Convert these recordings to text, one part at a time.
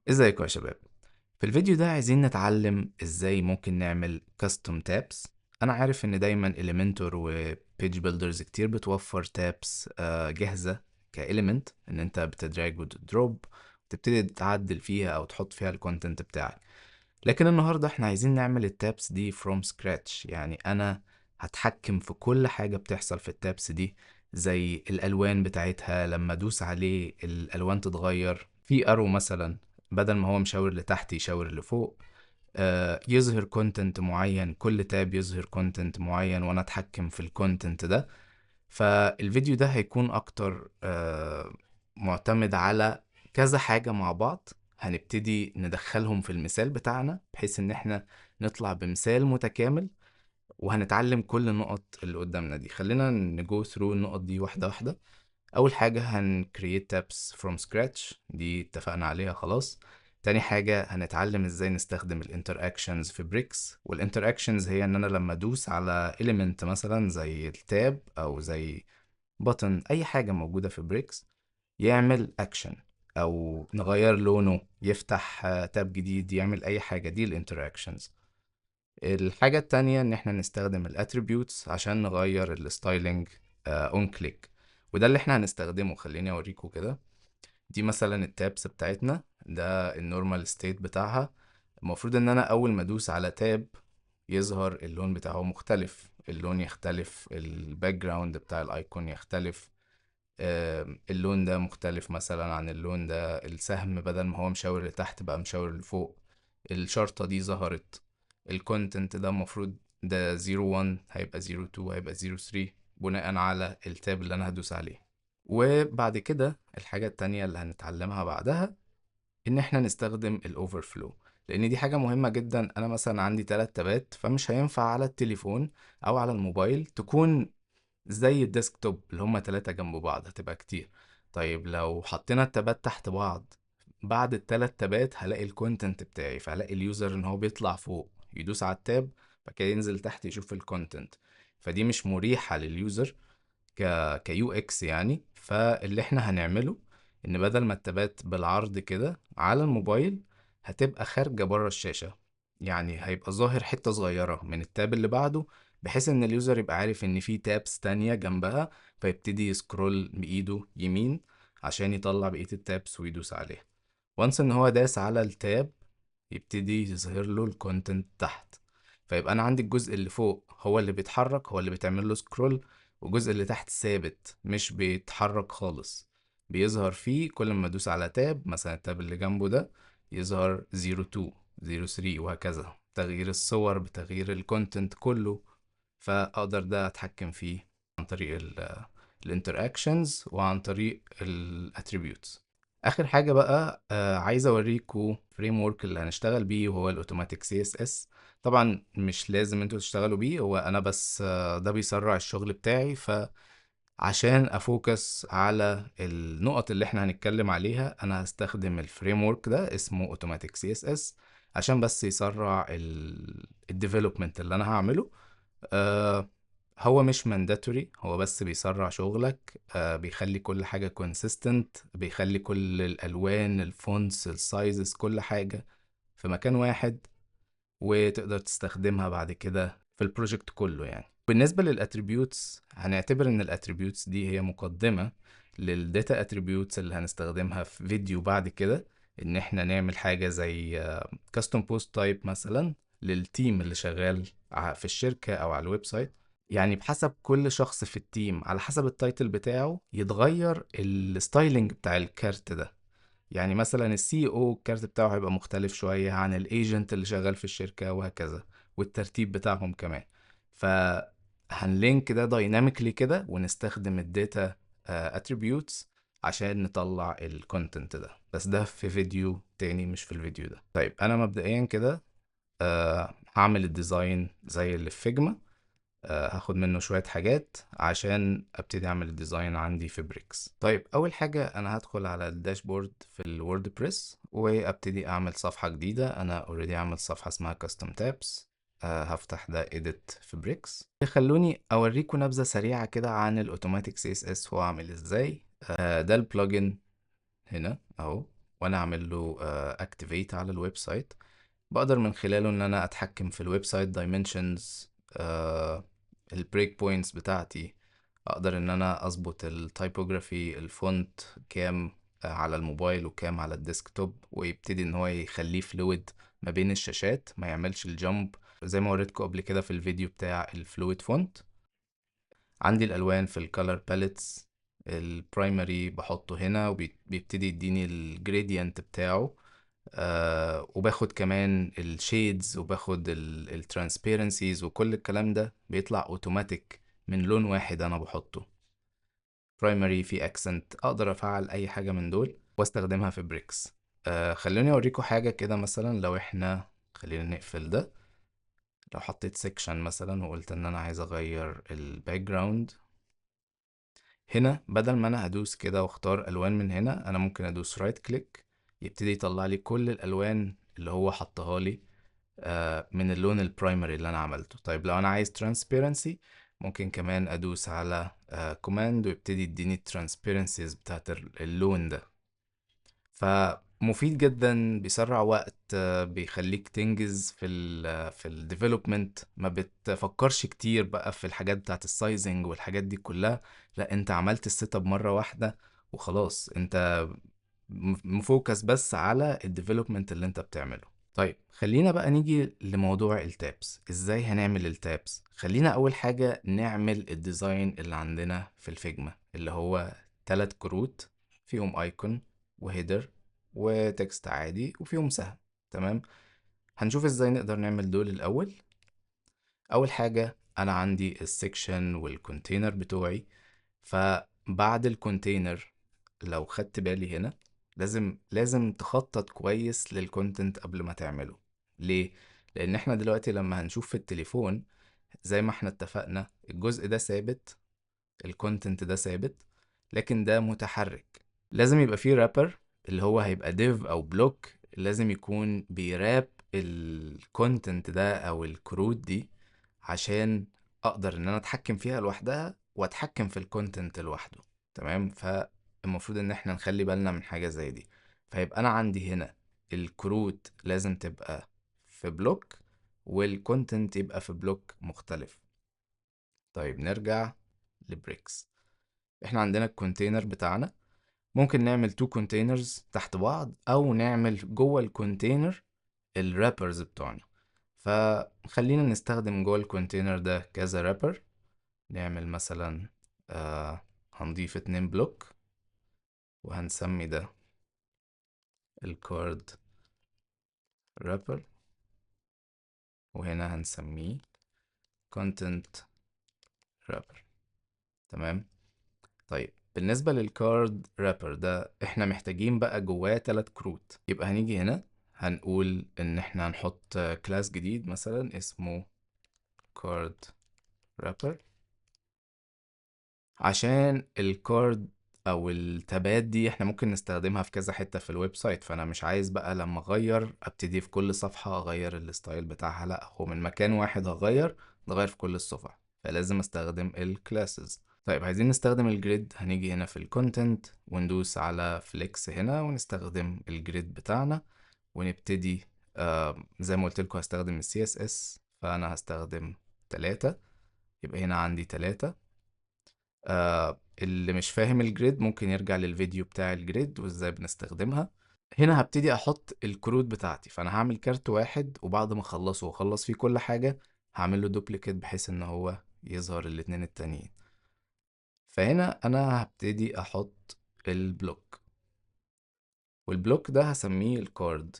ازيكم يا شباب؟ في الفيديو ده عايزين نتعلم ازاي ممكن نعمل custom tabs. انا عارف ان دايما Elementor و page builders كتير بتوفر tabs جاهزة ك element، ان انت بت drag وت drop وتبتدي تعدل فيها او تحط فيها ال content بتاعك. لكن النهاردة احنا عايزين نعمل ال tabs دي from scratch، يعني انا هتحكم في كل حاجة بتحصل في ال tabs دي، زي الالوان بتاعتها لما ادوس عليه الالوان تتغير، في arrow مثلا بدل ما هو مشاور لتحت يشاور لفوق، يظهر content معين، كل tab يظهر content معين وانا اتحكم في ال content ده. فالفيديو ده هيكون اكتر معتمد على كذا حاجة مع بعض، هنبتدي ندخلهم في المثال بتاعنا بحيث ان احنا نطلع بمثال متكامل، وهنتعلم كل النقط اللي قدامنا دي. خلينا ن go through النقط دي واحدة واحدة. اول حاجة هن create tabs from scratch، دي اتفقنا عليها خلاص. تاني حاجة هنتعلم ازاي نستخدم ال interactions في Bricks، وال interactions هي ان انا لما ادوس على element مثلا زي ال tab او زي button، اي حاجة موجودة في Bricks، يعمل اكشن او نغير لونه، يفتح tab جديد، يعمل اي حاجة. دي ال interactions. الحاجة التانية ان احنا نستخدم ال attributes عشان نغير ال styling on click، وده اللي احنا هنستخدمه. خليني اوريكم كده. دي مثلا ال tabs بتاعتنا، ده ال normal state بتاعها. المفروض ان انا اول ما ادوس على tab يظهر اللون بتاعه مختلف، اللون يختلف، ال background بتاع ال icon يختلف، اللون ده مختلف مثلا عن اللون ده، السهم بدل ما هو مشاور لتحت بقى مشاور لفوق، الشرطة دي ظهرت، ال content ده المفروض ده 01 هيبقى 02 هيبقى 03 بناء على ال tab اللي انا هدوس عليه. وبعد كده الحاجة التانية اللي هنتعلمها بعدها ان احنا نستخدم ال overflow، لان دي حاجة مهمة جدا. انا مثلا عندي 3 تابات، فمش هينفع على التليفون او على الموبايل تكون زي ال desktop اللي هما 3 جنب بعض، هتبقى كتير. طيب لو حطينا التابات تحت بعض، بعد التلات تابات هلاقي ال content بتاعي، فهلاقي ال user ان هو بيطلع فوق يدوس على ال tab، بعد كده ينزل تحت يشوف ال content، فدي مش مريحة لل user ك UX يعني. فاللي احنا هنعمله ان بدل ما التابات بالعرض كده على الموبايل هتبقى خارجة بره الشاشة، يعني هيبقى ظاهر حتة صغيرة من ال tab اللي بعده، بحيث ان ال user يبقى عارف ان في tabs تانية جنبها، فيبتدي ي scroll بإيده يمين عشان يطلع بقية ال tabs ويدوس عليها. once ان هو داس على ال tab يبتدي يظهر له ال content تحت، فيبقى انا عندي الجزء اللي فوق هو اللي بيتحرك، هو اللي بيتعمل له scroll، والجزء اللي تحت ثابت مش بيتحرك خالص، بيظهر فيه كل ما ادوس على tab، مثلا ال tab اللي جنبه ده يظهر 02 03 وهكذا، تغيير الصور بتغيير ال content كله. فاقدر ده اتحكم فيه عن طريق ال interactions وعن طريق ال attributes. اخر حاجه بقى، عايز اوريكم framework اللي هنشتغل بيه، وهو ال Automatic CSS. طبعا مش لازم انتوا تشتغلوا بيه، هو انا بس، ده بيسرع الشغل بتاعي، فعشان ا focus على النقط اللي احنا هنتكلم عليها انا هستخدم ال framework ده اسمه Automatic CSS، عشان بس يسرع ال development اللي انا هعمله. هو مش mandatory، هو بس بيسرع شغلك، بيخلي كل حاجة consistent، بيخلي كل الألوان، ال fonts، ال sizes، كل حاجة في مكان واحد، وتقدر تستخدمها بعد كده في ال project كله. بالنسبة لل attributes، هنعتبر ان ال attributes دي هي مقدمة لل data attributes اللي هنستخدمها في فيديو بعد كده، ان احنا نعمل حاجة زي custom post type مثلا لل team اللي شغال في الشركة او على ال website. بحسب كل شخص في ال team على حسب ال title بتاعه يتغير ال styling بتاع الكارت ده. مثلا ال CEO الكارت بتاعه هيبقى مختلف شوية عن ال agent اللي شغال في الشركة وهكذا، والترتيب بتاعهم كمان. فهن link ده dynamically كده، ونستخدم ال data attributes عشان نطلع ال content ده، بس ده في فيديو تاني مش في الفيديو ده. انا مبدئيا كده، هعمل ال design زي اللي في Figma، هاخد منه شوية حاجات عشان ابتدي اعمل ال design عندي في Bricks. اول حاجة انا هدخل على ال dashboard في ال WordPress وابتدي اعمل صفحة جديدة. انا already عامل صفحة اسمها custom tabs، هفتح ده edit في Bricks. خلوني اوريكم نبذة سريعة كده عن ال Automatic CSS هو عامل ازاي. ده ال plugin هنا اهو، وانا اعمل له activate على ال website. بقدر من خلاله ان انا اتحكم في ال website dimensions، ال break points بتاعتي، اقدر ان انا اظبط ال typography، ال font كام على الموبايل وكام على ال desktop، ويبتدي ان هو يخليه fluid ما بين الشاشات، ما يعملش ال jump زي ما وريتكم قبل كده في الفيديو بتاع ال fluid font. عندي الالوان في ال color palettes، ال primary بحطه هنا وبيبتدي يديني ال gradient بتاعه، وباخد كمان ال shades وباخد ال transparencies، وكل الكلام ده بيطلع اوتوماتيك من لون واحد انا بحطه. primary في accent، اقدر افعل اي حاجة من دول واستخدمها في Bricks. خلوني اوريكم حاجة كده. مثلا لو احنا خلينا نقفل ده، لو حطيت section مثلا وقلت ان انا عايز اغير ال background هنا، بدل ما انا هدوس كده واختار الوان من هنا، انا ممكن ادوس right click، يبتدي يطلع لي كل الالوان اللي هو حطها لي من اللون ال primary اللي انا عملته. طيب لو انا عايز transparency ممكن كمان ادوس على command ويبتدي يديني ال transparencies بتاعت اللون ده. فمفيد جدا، بيسرع وقت، بيخليك تنجز في ال development، ما بتفكرش كتير بقى في الحاجات بتاعت ال sizing والحاجات دي كلها. لا، انت عملت ال setup مرة واحدة وخلاص، انت مfocus بس على ال development اللي انت بتعمله. طيب خلينا بقى نيجي لموضوع ال tabs. ازاي هنعمل ال tabs؟ خلينا اول حاجة نعمل ال design اللي عندنا في ال Figma، اللي هو 3 كروت فيهم icon و header و text عادي وفيهم سهم. تمام، هنشوف ازاي نقدر نعمل دول الاول. اول حاجة انا عندي ال section وال container بتوعي. فبعد ال container لو خدت بالي هنا لازم تخطط كويس لل content قبل ما تعمله. ليه؟ لان احنا دلوقتي لما هنشوف في التليفون زي ما احنا اتفقنا الجزء ده ثابت، ال content ده ثابت، لكن ده متحرك. لازم يبقى فيه wrapper اللي هو هيبقى div او block، لازم يكون بي wrap ال content ده او الكروت دي عشان اقدر ان انا اتحكم فيها لوحدها واتحكم في ال content لوحده. تمام، فالمفروض ان احنا نخلي بالنا من حاجة زي دي. فيبقى انا عندي هنا الكروت لازم تبقى في block وال content يبقى في block مختلف. طيب نرجع ل Bricks. احنا عندنا ال container بتاعنا، ممكن نعمل 2 containers تحت بعض او نعمل جوه ال container ال wrappers بتوعنا. فخلينا نستخدم جوه ال container ده كذا wrapper. نعمل مثلا هنضيف 2 block وهنسمي ده ال card wrapper، وهنا هنسميه content wrapper. تمام. طيب بالنسبة لل card wrapper ده احنا محتاجين بقى جواه 3 كروت. يبقى هنيجي هنا هنقول ان احنا هنحط class جديد مثلا اسمه card wrapper، عشان ال card او ال tabات دي احنا ممكن نستخدمها في كذا حتة في ال website. فانا مش عايز بقى لما اغير ابتدي في كل صفحة اغير ال style بتاعها، لا هو من مكان واحد هغير نغير في كل الصفح، فلازم استخدم ال classes. طيب عايزين نستخدم ال grid، هنيجي هنا في ال content وندوس على flex هنا ونستخدم ال grid بتاعنا ونبتدي. زي ما قلت لكم هستخدم ال CSS، فانا هستخدم 3، يبقى هنا عندي 3. اللي مش فاهم ال grid ممكن يرجع للفيديو بتاع ال grid وازاي بنستخدمها. هنا هبتدي احط الكروت بتاعتي، فانا هعمل كارت واحد وبعد ما اخلصه واخلص فيه كل حاجة هعمل له duplicate بحيث ان هو يظهر الاتنين التانيين. فهنا انا هبتدي احط ال block، وال block ده هسميه ال card.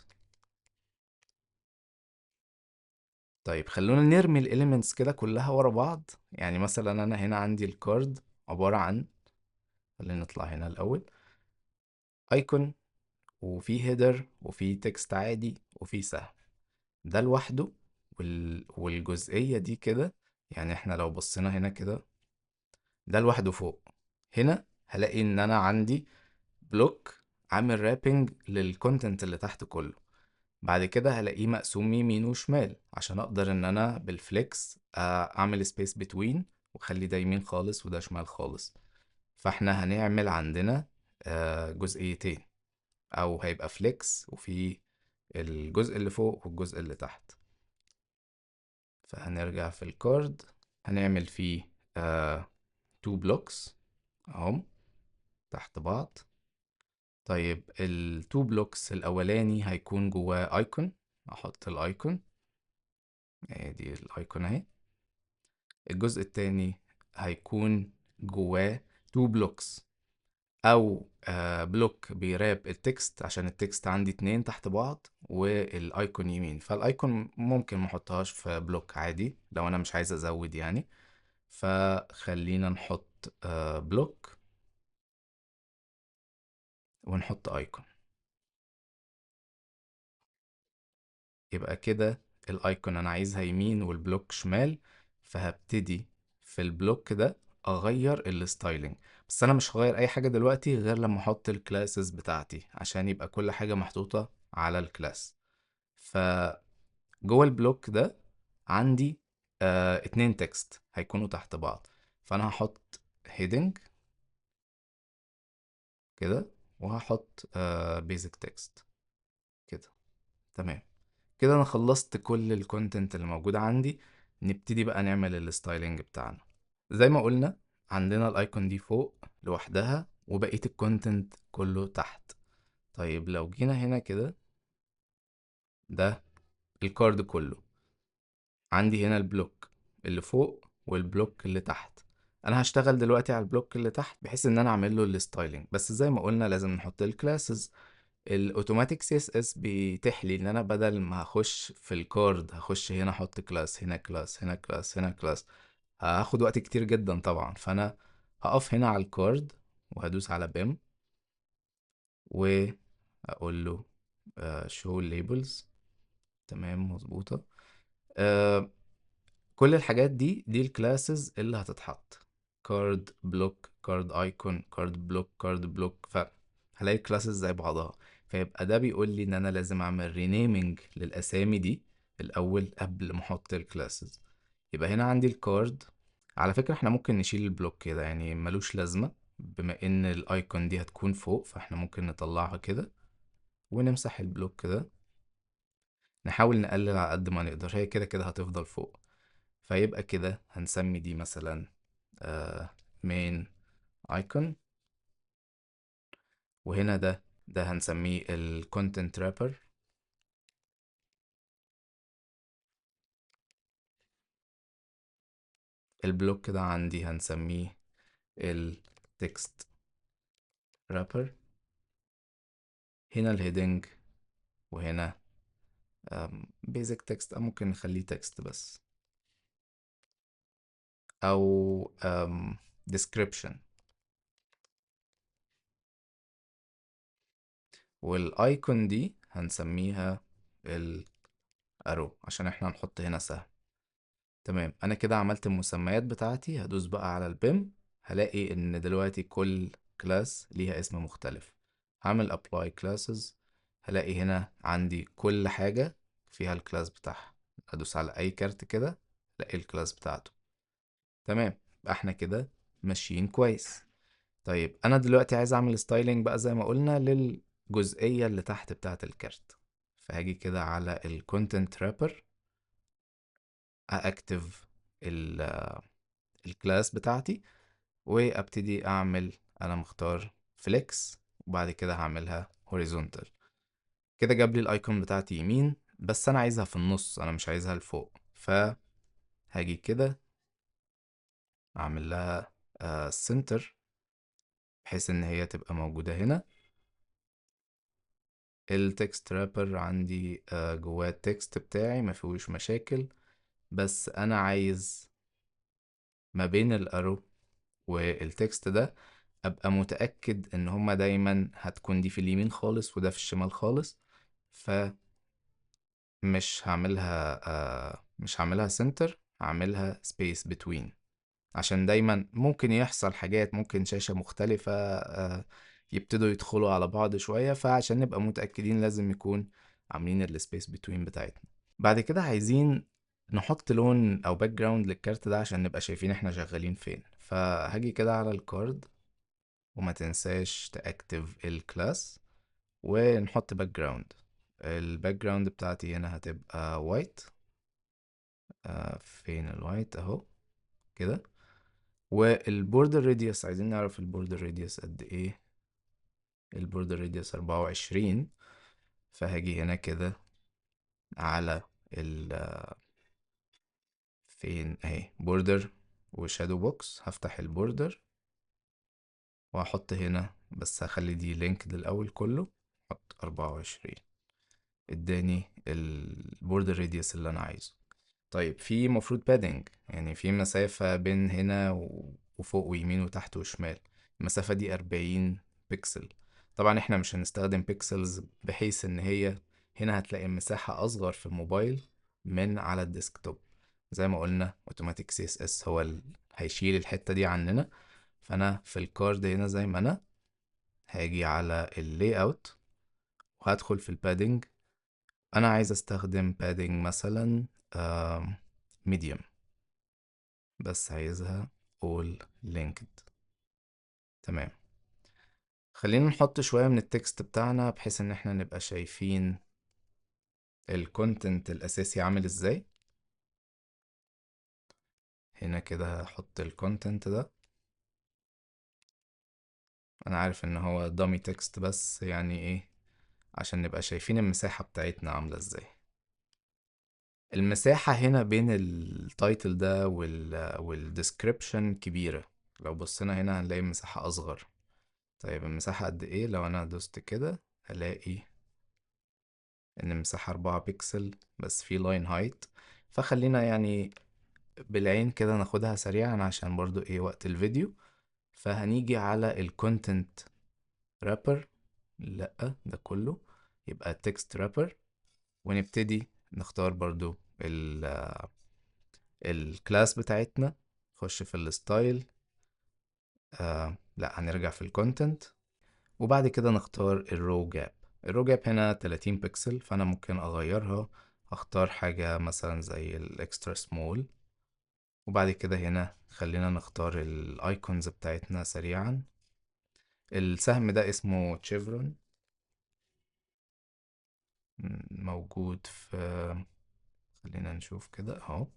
طيب خلونا نرمي ال elements كده كلها ورا بعض. يعني مثلا انا هنا عندي ال card عبارة عن، خلينا نطلع هنا الاول، icon وفي header وفي text عادي وفي سهم، ده لوحده. والجزئية دي كده، يعني احنا لو بصينا هنا كده ده لوحده فوق. هنا هلاقي ان انا عندي block عامل wrapping لل content اللي تحت كله. بعد كده هلاقيه مقسوم يمين وشمال عشان اقدر ان انا بال flex، اعمل space between واخلي ده يمين خالص وده شمال خالص. فاحنا هنعمل عندنا، جزئيتين. او هيبقى flex وفي الجزء اللي فوق والجزء اللي تحت. فهنرجع في ال card هنعمل فيه 2 blocks اهم تحت بعض. طيب ال 2 blocks الاولاني هيكون جواه icon، احط ال icon، ادي ال icon اهي. الجزء التاني هيكون جواه 2 blocks او block بي wrap ال text عشان ال text عندي 2 تحت بعض وال icon يمين، فال icon ممكن ما احطهاش في block عادي لو انا مش عايز ازود يعني. فخلينا نحط block ونحط icon، يبقى كده ال icon انا عايزها يمين وال block شمال. فهبتدي في ال block ده اغير ال styling، بس انا مش هغير اي حاجة دلوقتي غير لما احط ال classes بتاعتي عشان يبقى كل حاجة محطوطة على ال class. فجوه ال block ده عندي 2 text هيكونوا تحت بعض، فانا هحط heading كده وهحط basic text كده. تمام كده انا خلصت كل ال content اللي موجود عندي. نبتدي بقى نعمل ال styling بتاعنا. زي ما قلنا عندنا ال icon دي فوق لوحدها وبقية ال content كله تحت. طيب لو جينا هنا كده، ده ال card كله، عندي هنا ال block اللي فوق وال block اللي تحت. انا هشتغل دلوقتي على ال block اللي تحت بحيث ان انا اعمل له ال styling، بس زي ما قلنا لازم نحط ال classes. ال automatic CSS بيتيح لي ان انا بدل ما هخش في ال card هخش هنا احط class، هنا class، هنا class، هنا class، هاخد وقت كتير جدا طبعا. فانا هقف هنا على ال card وهدوس على BEM واقول له show labels. تمام مظبوطة. كل الحاجات دي ال classes اللي هتتحط، card block، card icon، card block، card block، فهلاقي ال classes زي بعضها. فيبقى ده بيقول لي ان انا لازم اعمل renaming للاسامي دي الاول قبل ما احط ال classes. يبقى هنا عندي ال card. على فكرة احنا ممكن نشيل ال block كده، يعني ملوش لازمة بما ان ال icon دي هتكون فوق، فاحنا ممكن نطلعها كده ونمسح ال block كده، نحاول نقلل على قد ما نقدر، هي كده كده هتفضل فوق. فيبقى كده هنسمي دي مثلا main icon، وهنا ده هنسميه ال content wrapper. ال block ده عندي هنسميه ال text wrapper. هنا ال heading، وهنا basic text، أو ممكن نخليه text بس، أو description. وال icon دي هنسميها ال arrow عشان احنا هنحط هنا سهم. تمام، انا كده عملت المسميات بتاعتي. هدوس بقى على ال BEM، هلاقي ان دلوقتي كل class ليها اسم مختلف. هعمل apply classes، هلاقي هنا عندي كل حاجة فيها ال class بتاعها. ادوس على اي كارت كده الاقي ال class بتاعته. تمام، يبقى احنا كده ماشيين كويس. طيب انا دلوقتي عايز اعمل styling بقى زي ما قلنا للجزئية اللي تحت بتاعة الكارت. فهاجي كده على ال content wrapper، اكتف ال class بتاعتي وابتدي اعمل، انا مختار flex وبعد كده هعملها horizontal. كده جاب لي ال icon بتاعتي يمين، بس انا عايزها في النص، انا مش عايزها لفوق. فهاجي كده اعمل لها center بحيث ان هي تبقى موجودة هنا. ال text wrapper عندي جواه ال text بتاعي ما فيهوش مشاكل، بس انا عايز ما بين ال arrow وال text ده ابقى متأكد ان هما دايما هتكون دي في اليمين خالص وده في الشمال خالص. فمش هعملها مش هعملها center، هعملها space between، عشان دايما ممكن يحصل حاجات، ممكن شاشة مختلفة يبتدوا يدخلوا على بعض شوية، فعشان نبقى متأكدين لازم يكون عاملين ال space between بتاعتنا. بعد كده عايزين نحط لون او background للكارت ده عشان نبقى شايفين احنا شغالين فين. فهاجي كده على ال card، وما تنساش تاكتف ال class، ونحط background. ال background بتاعتي هنا هتبقى white. فين ال white؟ اهو كده. وال border radius عايزين نعرف ال border radius قد ايه. ال border radius 24، فهاجي هنا كده على ال فين اهي border و shadow box، هفتح ال border وهحط هنا، بس هخلي دي linked الاول كله، احط 24. اداني ال border radius اللي انا عايزه. طيب في مفروض padding، يعني في مسافة بين هنا وفوق ويمين وتحت وشمال، المسافة دي 40 بكسل. طبعا احنا مش هنستخدم pixels، بحيث ان هي هنا هتلاقي المساحة اصغر في الموبايل من على ال desktop. زي ما قلنا automatic CSS هو اللي هيشيل الحتة دي عننا. فانا في ال card هنا زي ما انا هاجي على ال layout وهدخل في ال padding. انا عايز استخدم padding مثلا medium، بس عايزها all linked. تمام، خلينا نحط شوية من ال text بتاعنا بحيث ان احنا نبقى شايفين ال content الاساسي عامل ازاي. هنا كده هحط ال content ده، انا عارف ان هو dummy text بس يعني ايه، عشان نبقى شايفين المساحة بتاعتنا عاملة ازاي. المساحة هنا بين ال title ده وال description كبيرة، لو بصينا هنا هنلاقي مساحة أصغر. طيب المساحة قد إيه؟ لو أنا دوست كده هلاقي إن المساحة 4 بكسل بس في line height. فخلينا يعني بالعين كده ناخدها سريعا عشان برضو إيه وقت الفيديو. فهنيجي على ال content wrapper، لأ ده كله يبقى text wrapper، ونبتدي نختار برضو ال class بتاعتنا، نخش في ال style، لا هنرجع في ال content، وبعد كده نختار ال row gap. ال row gap هنا 30 بكسل، فانا ممكن اغيرها، اختار حاجة مثلا زي ال extra small. وبعد كده هنا خلينا نختار ال icons بتاعتنا سريعا. السهم ده اسمه تشيفرون، موجود في، خلينا نشوف كده اهو.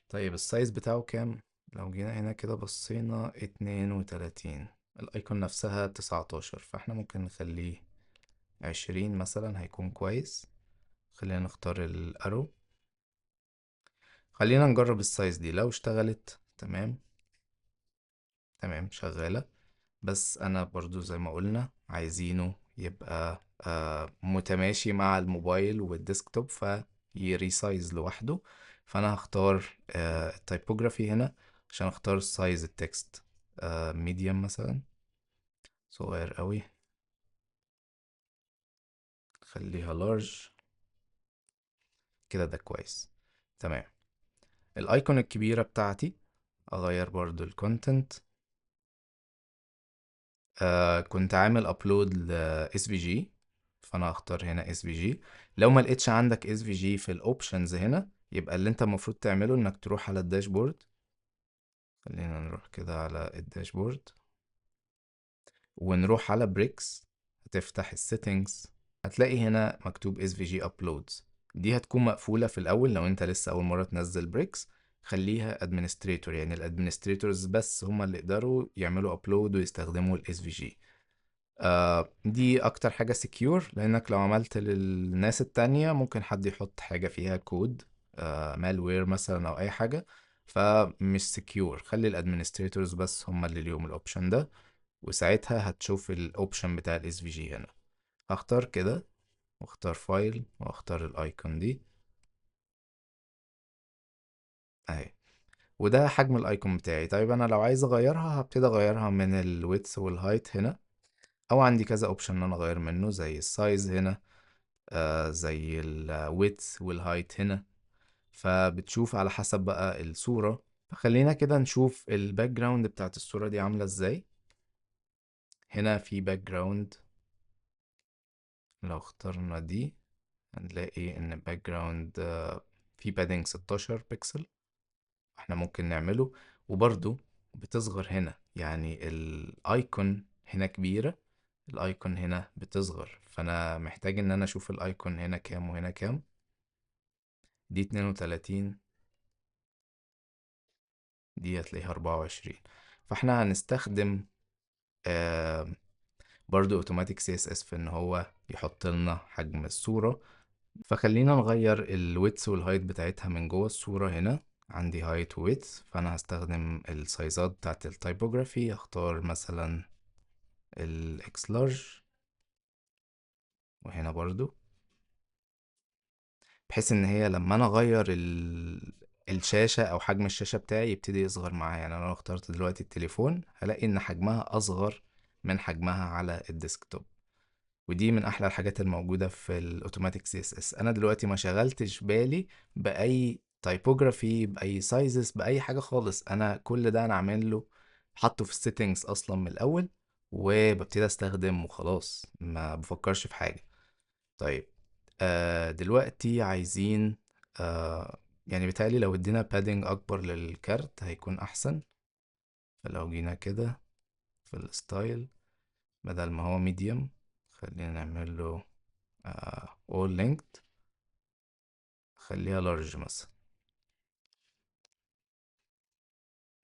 طيب ال size بتاعه كام؟ لو جينا هنا كده بصينا 32، ال icon نفسها 19، فاحنا ممكن نخليه 20 مثلا هيكون كويس. خلينا نختار ال arrow، خلينا نجرب ال size دي، لو اشتغلت تمام تمام شغالة. بس انا برضو زي ما قلنا عايزينه يبقى متماشي مع الموبايل وال desktop في resize لوحده. فانا هختار ال typography هنا عشان اختار size ال text medium مثلا، صغير قوي، خليها large كده، ده كويس تمام. ال icon الكبيرة بتاعتي اغير برضو ال content. كنت عامل upload ل SVG، فانا هختار هنا SVG. لو ما لقيتش عندك SVG في ال options هنا، يبقى اللي انت المفروض تعمله انك تروح على ال dashboard. خلينا نروح كده على ال dashboard ونروح على Bricks، هتفتح ال settings، هتلاقي هنا مكتوب SVG uploads. دي هتكون مقفولة في الأول لو انت لسه أول مرة تنزل Bricks، خليها administrator، يعني ال administrators بس هما اللي يقدروا يعملوا upload ويستخدموا ال SVG. دي اكتر حاجة secure، لانك لو عملت للناس التانية ممكن حد يحط حاجة فيها كود، malware مثلا او اي حاجة، فمش secure. خلي ال administrators بس هما اللي ليهم ال option ده، وساعتها هتشوف ال option بتاع ال SVG هنا. هختار كده واختار file واختار ال icon دي اهي، وده حجم ال icon بتاعي. طيب انا لو عايز اغيرها هبتدي اغيرها من ال width وال height هنا، او عندي كذا option ان انا اغير منه زي ال size هنا، زي ال width وال height هنا، فبتشوف على حسب بقى الصورة. فخلينا كده نشوف ال background بتاعت الصورة دي عاملة ازاي. هنا في background، لو اخترنا دي هنلاقي ان ال background في padding 16 بكسل، احنا ممكن نعمله. وبرضو بتصغر هنا، يعني ال icon هنا كبيرة، ال icon هنا بتصغر، فانا محتاج ان انا اشوف ال icon هنا كام وهنا كام. دي 32، دي هتلاقيها 24. فاحنا هنستخدم برضو automatic CSS في ان هو يحط لنا حجم الصورة. فخلينا نغير ال width وال height بتاعتها من جوه الصورة. هنا عندي height و width، فانا هستخدم ال size ات بتاعت ال typography. هختار مثلا ال X large، وهنا برضو، بحيث ان هي لما انا اغير الشاشة او حجم الشاشة بتاعي يبتدي يصغر معايا. يعني انا لو اخترت دلوقتي التليفون هلاقي ان حجمها اصغر من حجمها على ال desktop، ودي من احلى الحاجات الموجودة في ال automatic CSS. انا دلوقتي ما شغلتش بالي باي typography، باي sizes، باي حاجة خالص. انا كل ده انا عامل له حاطه في ال settings اصلا من الاول، وببتدي استخدم وخلاص، ما بفكرش في حاجة. طيب دلوقتي عايزين يعني بيتهيألي لو ادينا padding اكبر للكارت هيكون احسن. فلو جينا كده في ال style، بدل ما هو medium خلينا نعمل له all linked، خليها large مثلا،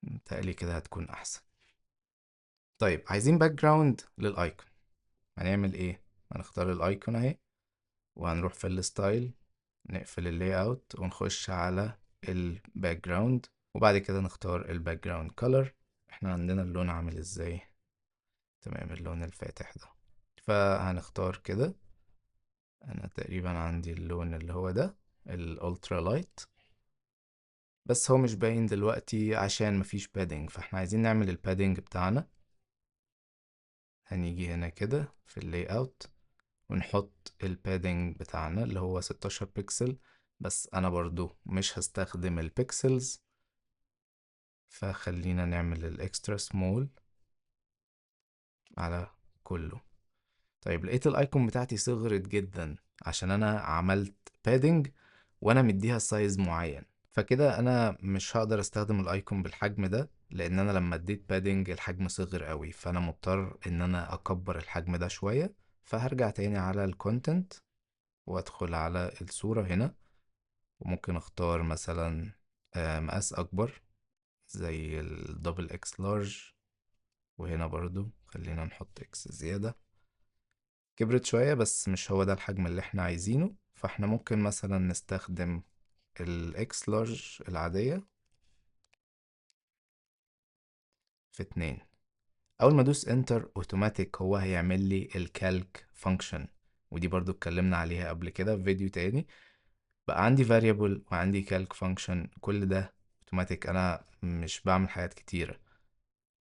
متهيألي كده هتكون احسن. طيب عايزين background لل icon، هنعمل ايه؟ هنختار ال icon اهي، وهنروح في ال style نقفل ال layout ونخش على ال background، وبعد كده نختار ال background color. احنا عندنا اللون عامل ازاي؟ تمام، اللون الفاتح ده، فهنختار كده. انا تقريبا عندي اللون اللي هو ده ال ultra light، بس هو مش باين دلوقتي عشان مفيش padding، فاحنا عايزين نعمل ال padding بتاعنا. هنيجي هنا كده في ال layout ونحط ال padding بتاعنا اللي هو 16 بكسل، بس انا برضو مش هستخدم ال pixels، فخلينا نعمل ال extra small على كله. طيب لقيت ال icon بتاعتي صغرت جدا عشان انا عملت padding وانا مديها size معين، فكده انا مش هقدر استخدم ال icon بالحجم ده، لان انا لما اديت padding الحجم صغر قوي، فانا مضطر ان انا اكبر الحجم ده شوية. فهرجع تاني على ال content وادخل على الصورة هنا، وممكن اختار مثلا مقاس اكبر زي ال double X large، وهنا برضو خلينا نحط X زيادة. كبرت شوية بس مش هو ده الحجم اللي احنا عايزينه، فاحنا ممكن مثلا نستخدم ال X large العادية في 2. اول ما ادوس enter automatic هو هيعمل لي ال calc function، ودي برضو اتكلمنا عليها قبل كده في فيديو تاني. بقى عندي variable وعندي calc function، كل ده اوتوماتيك، انا مش بعمل حاجات كتيرة.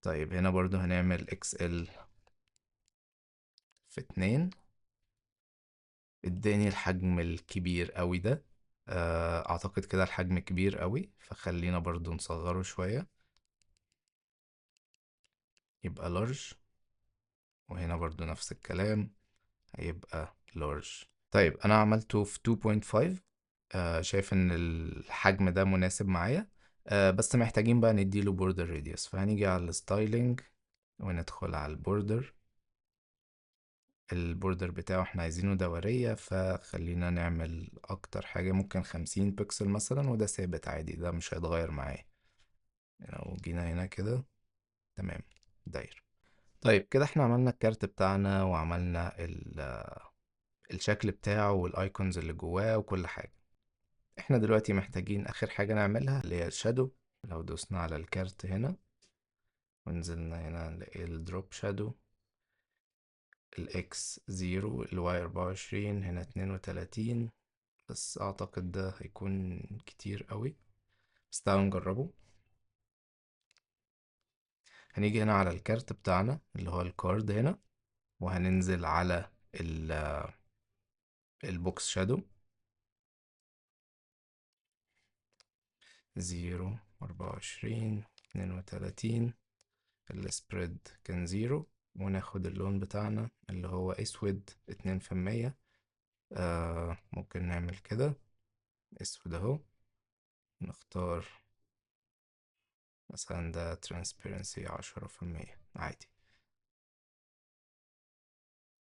طيب هنا برضو هنعمل XL في 2، اداني الحجم الكبير قوي ده. اعتقد كده الحجم كبير قوي، فخلينا برضو نصغره شوية يبقى large، وهنا برضو نفس الكلام هيبقى large. طيب انا عملته في 2.5، شايف ان الحجم ده مناسب معايا، بس محتاجين بقى نديله border radius. فهنيجي على ال styling وندخل على ال border. ال border بتاعه احنا عايزينه دورية، فخلينا نعمل اكتر حاجة ممكن 50 بكسل مثلا، وده ثابت عادي، ده مش هيتغير معايا. لو جينا هنا كده تمام داير. طيب كده احنا عملنا الكارت بتاعنا وعملنا الشكل بتاعه وال icons اللي جواه وكل حاجة. احنا دلوقتي محتاجين اخر حاجة نعملها اللي هي ال shadow. لو دوسنا على الكارت هنا ونزلنا هنا نلاقي ال drop shadow، ال X 0، ال Y 24، هنا 32، بس اعتقد ده هيكون كتير قوي، بس تعالوا نجربه. هنيجي هنا على الكارت بتاعنا اللي هو ال card هنا، وهننزل على ال box shadow 0، 24، 32، ال spread كان 0، وناخد اللون بتاعنا اللي هو اسود اتنين في المية. ممكن نعمل كده اسود اهو، نختار مثلا ده transparency 10% عادي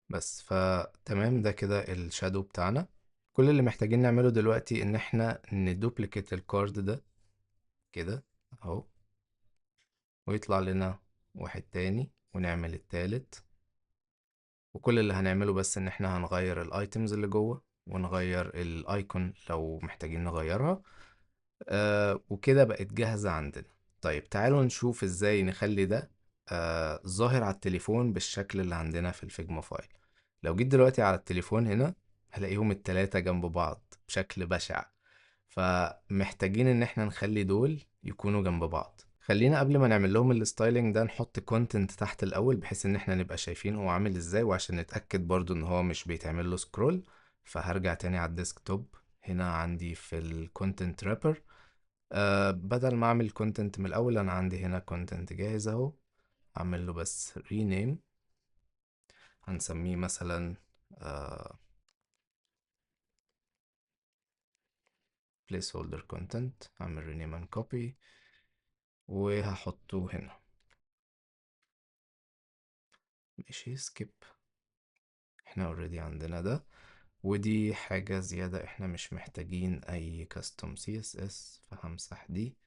بس. فتمام، ده كده ال shadow بتاعنا. كل اللي محتاجين نعمله دلوقتي ان احنا ن duplicate ال card ده كده اهو، ويطلع لنا واحد تاني، ونعمل التالت. وكل اللي هنعمله بس ان احنا هنغير ال items اللي جوه، ونغير ال icon لو محتاجين نغيرها. وكده بقت جاهزة عندنا. طيب تعالوا نشوف ازاي نخلي ده ظاهر على التليفون بالشكل اللي عندنا في ال Figma file. لو جيت دلوقتي على التليفون هنا هلاقيهم التلاتة جنب بعض بشكل بشع، فمحتاجين ان احنا نخلي دول يكونوا جنب بعض. خلينا قبل ما نعمل لهم ال styling ده نحط content تحت الاول، بحيث ان احنا نبقى شايفين هو عامل ازاي، وعشان نتأكد برضو ان هو مش بيتعمل له scroll. فهرجع تاني على ال desktop، هنا عندي في ال content wrapper، بدل ما اعمل content من الاول انا عندي هنا content جاهز اهو، اعمل له بس rename، هنسميه مثلا placeholder content، اعمل rename and copy وهحطه هنا. ماشي، skip، احنا already عندنا ده، ودي حاجة زيادة احنا مش محتاجين اي custom CSS، فهمسح دي.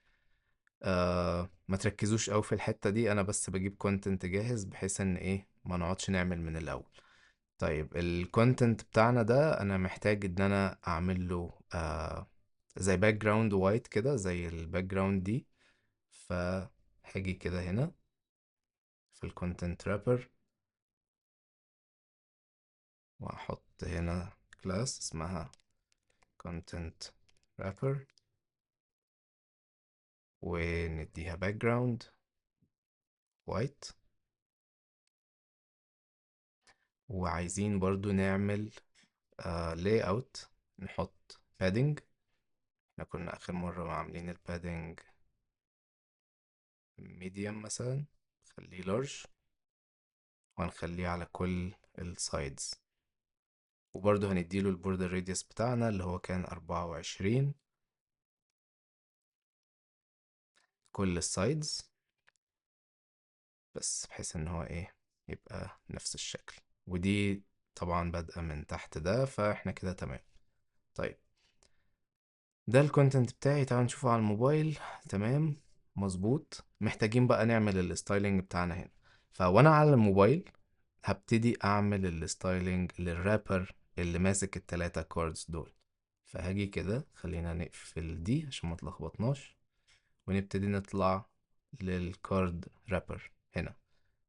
ما تركزوش قوي في الحتة دي، انا بس بجيب content جاهز بحيث ان ما نقعدش نعمل من الاول. طيب ال content بتاعنا ده انا محتاج ان انا اعمل له زي background white كده، زي ال background دي. فهاجي كده هنا في ال content wrapper واحط هنا class اسمها content wrapper، ونديها background white. وعايزين برضو نعمل layout، نحط padding. احنا كنا آخر مرة عاملين ال padding medium مثلا، خليه large، وهنخليه على كل ال sides. وبرضو هنديله ال border radius بتاعنا اللي هو كان 24 كل ال sides، بس بحيث ان هو يبقى نفس الشكل. ودي طبعا بادئة من تحت ده، فاحنا كده تمام. طيب ده ال content بتاعي، تعالوا نشوفه على الموبايل. تمام مظبوط. محتاجين بقى نعمل ال styling بتاعنا هنا. فوانا على الموبايل هبتدي اعمل ال styling لل wrapper اللي ماسك التلاتة cards دول. فهاجي كده، خلينا نقفل دي عشان ما تلخبطناش، ونبتدي نطلع لل card wrapper هنا،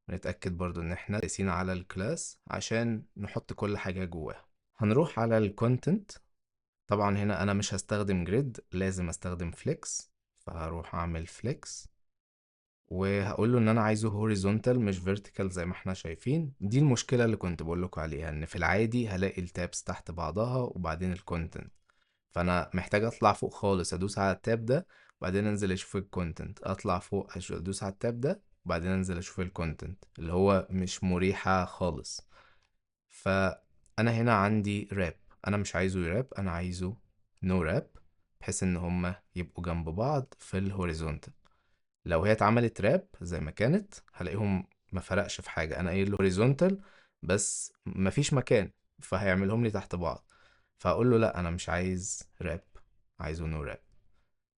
ونتأكد برضو ان احنا دايسين على ال class عشان نحط كل حاجة جواها. هنروح على ال content. طبعا هنا انا مش هستخدم grid، لازم استخدم flex، فهروح اعمل flex وهقول له ان انا عايزه horizontal مش vertical زي ما احنا شايفين. دي المشكلة اللي كنت بقول لكم عليها، ان في العادي هلاقي ال tabs تحت بعضها وبعدين ال content، فانا محتاج اطلع فوق خالص ادوس على ال tab ده وبعدين انزل اشوف ال content، اطلع فوق ادوس على ال tab ده وبعدين انزل اشوف ال content، اللي هو مش مريحة خالص. فانا هنا عندي wrap، انا مش عايزه ي wrap، انا عايزه no wrap، بحيث ان هما يبقوا جنب بعض في ال horizontal. لو هي اتعملت wrap زي ما كانت هلاقيهم ما فرقش في حاجة، انا قايل horizontal بس مفيش مكان، فهيعملهم لي تحت بعض. فاقول له لا انا مش عايز wrap، عايزه no wrap،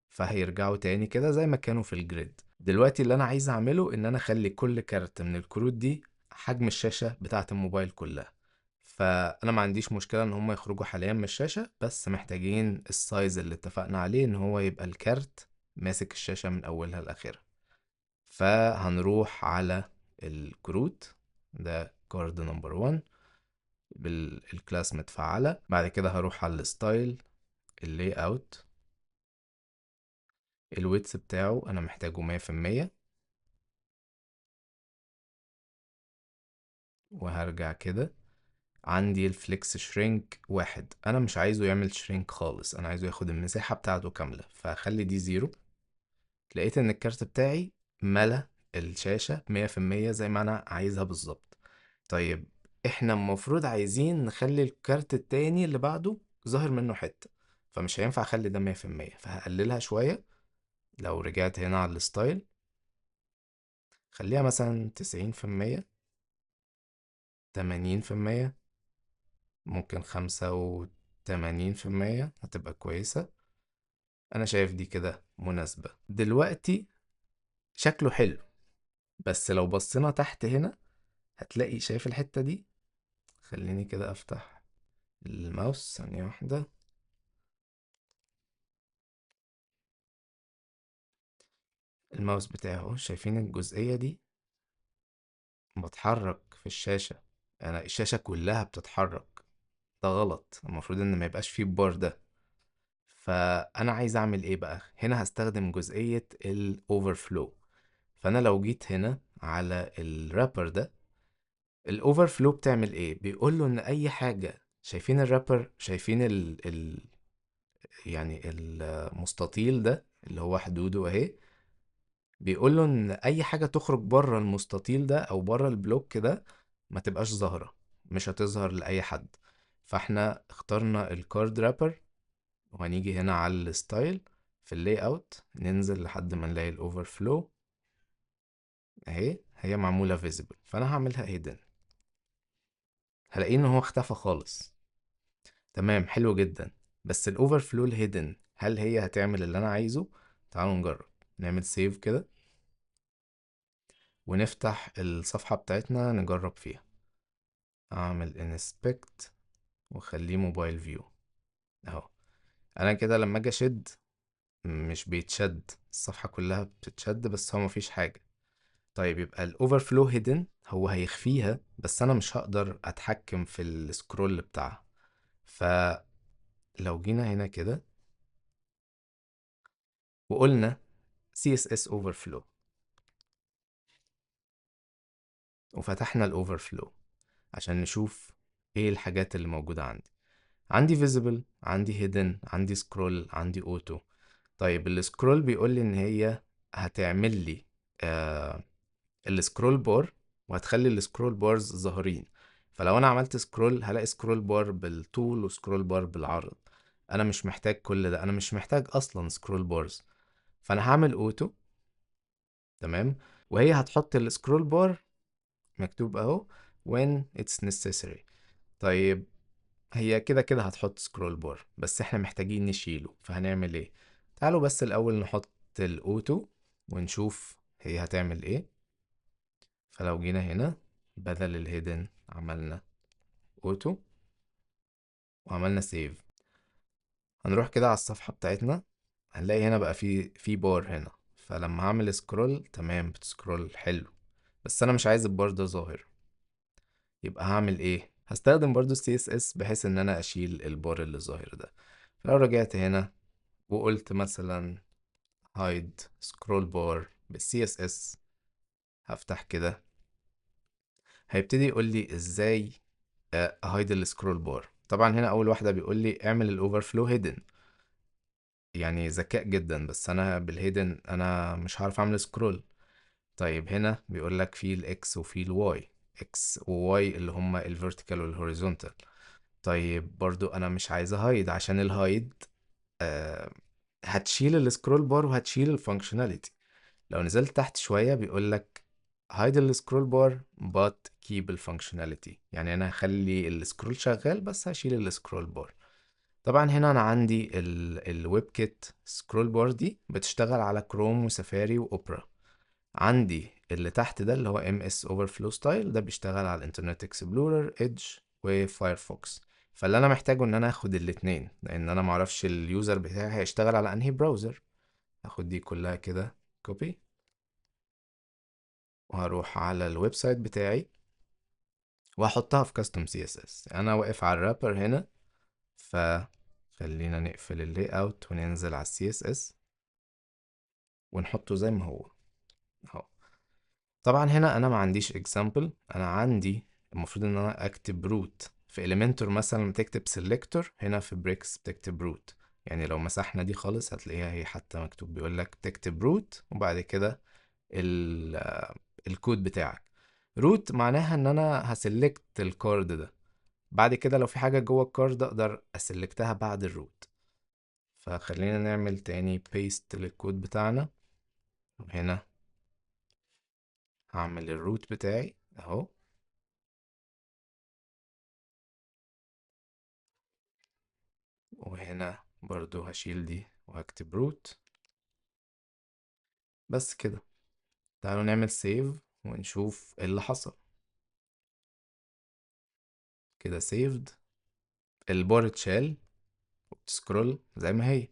فهيرجعوا تاني كده زي ما كانوا في ال grid. دلوقتي اللي انا عايز اعمله ان انا اخلي كل كارت من الكروت دي حجم الشاشة بتاعة الموبايل كلها. فانا ما عنديش مشكلة ان هم يخرجوا حاليا من الشاشة، بس محتاجين ال size اللي اتفقنا عليه ان هو يبقى الكارت ماسك الشاشة من اولها لاخرها. فهنروح على الكروت، ده card number 1 بال class متفعلة. بعد كده هروح على ال style، ال layout، ال width بتاعه انا محتاجه مية في المية، وهرجع كده عندي ال flex shrink 1، انا مش عايزه يعمل shrink خالص، انا عايزه ياخد المساحة بتاعته كاملة، فهخلي دي 0. لقيت ان الكارت بتاعي ملا الشاشة مية في المية زي ما انا عايزها بالظبط. طيب احنا المفروض عايزين نخلي الكارت التاني اللي بعده ظاهر منه حتة، فمش هينفع اخلي ده مية في المية، فهقللها شوية. لو رجعت هنا على ال style خليها مثلا 90%، 80%، ممكن 85% هتبقى كويسة. أنا شايف دي كده مناسبة. دلوقتي شكله حلو، بس لو بصينا تحت هنا هتلاقي، شايف الحتة دي؟ خليني كده أفتح الماوس ثانية واحدة. الماوس بتاعه، شايفين الجزئية دي؟ بتحرك في الشاشة، أنا الشاشة كلها بتتحرك. ده غلط، المفروض إن ما يبقاش فيه بار ده. فأنا عايز أعمل إيه بقى؟ هنا هستخدم جزئية ال overflow. فأنا لو جيت هنا على ال wrapper ده، ال overflow بتعمل إيه؟ بيقول له إن أي حاجة، شايفين ال wrapper، شايفين ال يعني المستطيل ده اللي هو حدوده أهي، بيقول له إن أي حاجة تخرج بره المستطيل ده أو بره ال block ده ما تبقاش ظاهرة، مش هتظهر لأي حد. فاحنا اخترنا ال card wrapper، وهنيجي هنا على ال style في ال layout، ننزل لحد ما نلاقي ال overflow اهي، هي معمولة visible، فانا هعملها hidden. هلاقيه ان هو اختفى خالص. تمام، حلو جدا. بس ال overflow ال hidden هل هي هتعمل اللي انا عايزه؟ تعالوا نجرب، نعمل save كده ونفتح الصفحة بتاعتنا نجرب فيها. اعمل inspect واخليه mobile view اهو. انا كده لما اجي اشد مش بيتشد، الصفحة كلها بتتشد بس هو مفيش حاجة. طيب يبقى ال overflow hidden هو هيخفيها، بس انا مش هقدر اتحكم في ال scroll بتاعها. فلو جينا هنا كده وقلنا CSS overflow وفتحنا ال overflow عشان نشوف ايه الحاجات اللي موجودة عندي. عندي visible، عندي hidden، عندي scroll، عندي auto. طيب ال scroll بيقول لي ان هي هتعمل لي ال scroll bar وهتخلي ال scroll bars ظاهرين. فلو انا عملت scroll هلاقي scroll bar بالطول و scroll bar بالعرض. انا مش محتاج كل ده، انا مش محتاج اصلا scroll bars، فانا هعمل auto. تمام، وهي هتحط ال scroll bar مكتوب اهو when it's necessary. طيب هي كده كده هتحط scroll bar، بس احنا محتاجين نشيله، فهنعمل ايه؟ تعالوا بس الاول نحط ال auto ونشوف هي هتعمل ايه. فلو جينا هنا بدل ال hidden عملنا auto وعملنا save، هنروح كده على الصفحة بتاعتنا هنلاقي هنا بقى في بار هنا. فلما هعمل scroll تمام بت scroll حلو، بس انا مش عايز البار ده ظاهر، يبقى هعمل ايه؟ هستخدم برضو CSS بحيث ان انا اشيل البار اللي ظاهر ده. فلو رجعت هنا وقلت مثلا hide scroll bar بال CSS، هفتح كده هيبتدي يقول لي ازاي hide ال scroll bar. طبعا هنا اول واحدة بيقول لي اعمل ال overflow hidden، يعني ذكاء جدا، بس انا بال hidden انا مش هعرف اعمل scroll. طيب هنا بيقول لك في ال X وفي ال Y، X و Y اللي هما ال vertical وال horizontal. طيب برضو انا مش عايز hide عشان ال hide هتشيل ال scroll bar وهتشيل ال functionality. لو نزلت تحت شوية بيقول لك hide ال scroll bar but keep ال functionality، يعني انا هخلي ال scroll شغال بس هشيل ال scroll bar. طبعا هنا انا عندي ال WebKit scroll bar دي بتشتغل على كروم وسفاري واوبرا. عندي اللي تحت ده اللي هو MS Overflow Style ده بيشتغل على ال Internet Explorer، Edge و Firefox. فاللي انا محتاجه ان انا اخد الاتنين، لان انا معرفش ال user بتاعي هيشتغل على انهي browser. هاخد دي كلها كده copy وهروح على ال website بتاعي وهحطها في custom CSS. انا واقف على ال wrapper هنا، فخلينا نقفل ال layout وننزل على ال CSS ونحطه زي ما هو اهو. طبعا هنا انا ما عنديش example، انا عندي المفروض ان انا اكتب root. في Elementor مثلا بتكتب selector، هنا في Bricks بتكتب root. يعني لو مسحنا دي خالص هتلاقيها هي حتى مكتوب بيقول لك تكتب root وبعد كده الكود بتاعك. root معناها ان انا ه select ال card ده، بعد كده لو في حاجة جوه ال card اقدر ا select ها بعد ال root. فخلينا نعمل تاني paste للكود بتاعنا، وهنا هعمل ال root بتاعي اهو، وهنا برضو هشيل دي وهكتب root. بس كده. تعالوا نعمل save ونشوف ايه اللي حصل. كده saved، ال bar اتشال وبت scroll زي ما هي،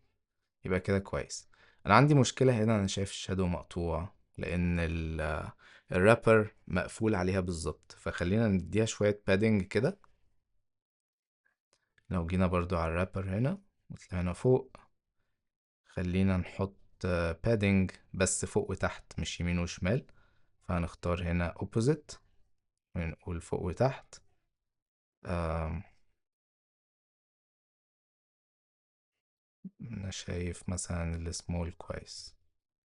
يبقى كده كويس. انا عندي مشكلة هنا، انا شايف ال shadow مقطوع لان ال wrapper مقفول عليها بالظبط، فخلينا نديها شوية padding كده. لو جينا برضو على ال wrapper هنا وطلعنا فوق، خلينا نحط padding بس فوق وتحت مش يمين وشمال، فهنختار هنا opposite ونقول فوق وتحت. انا شايف مثلا السمول كويس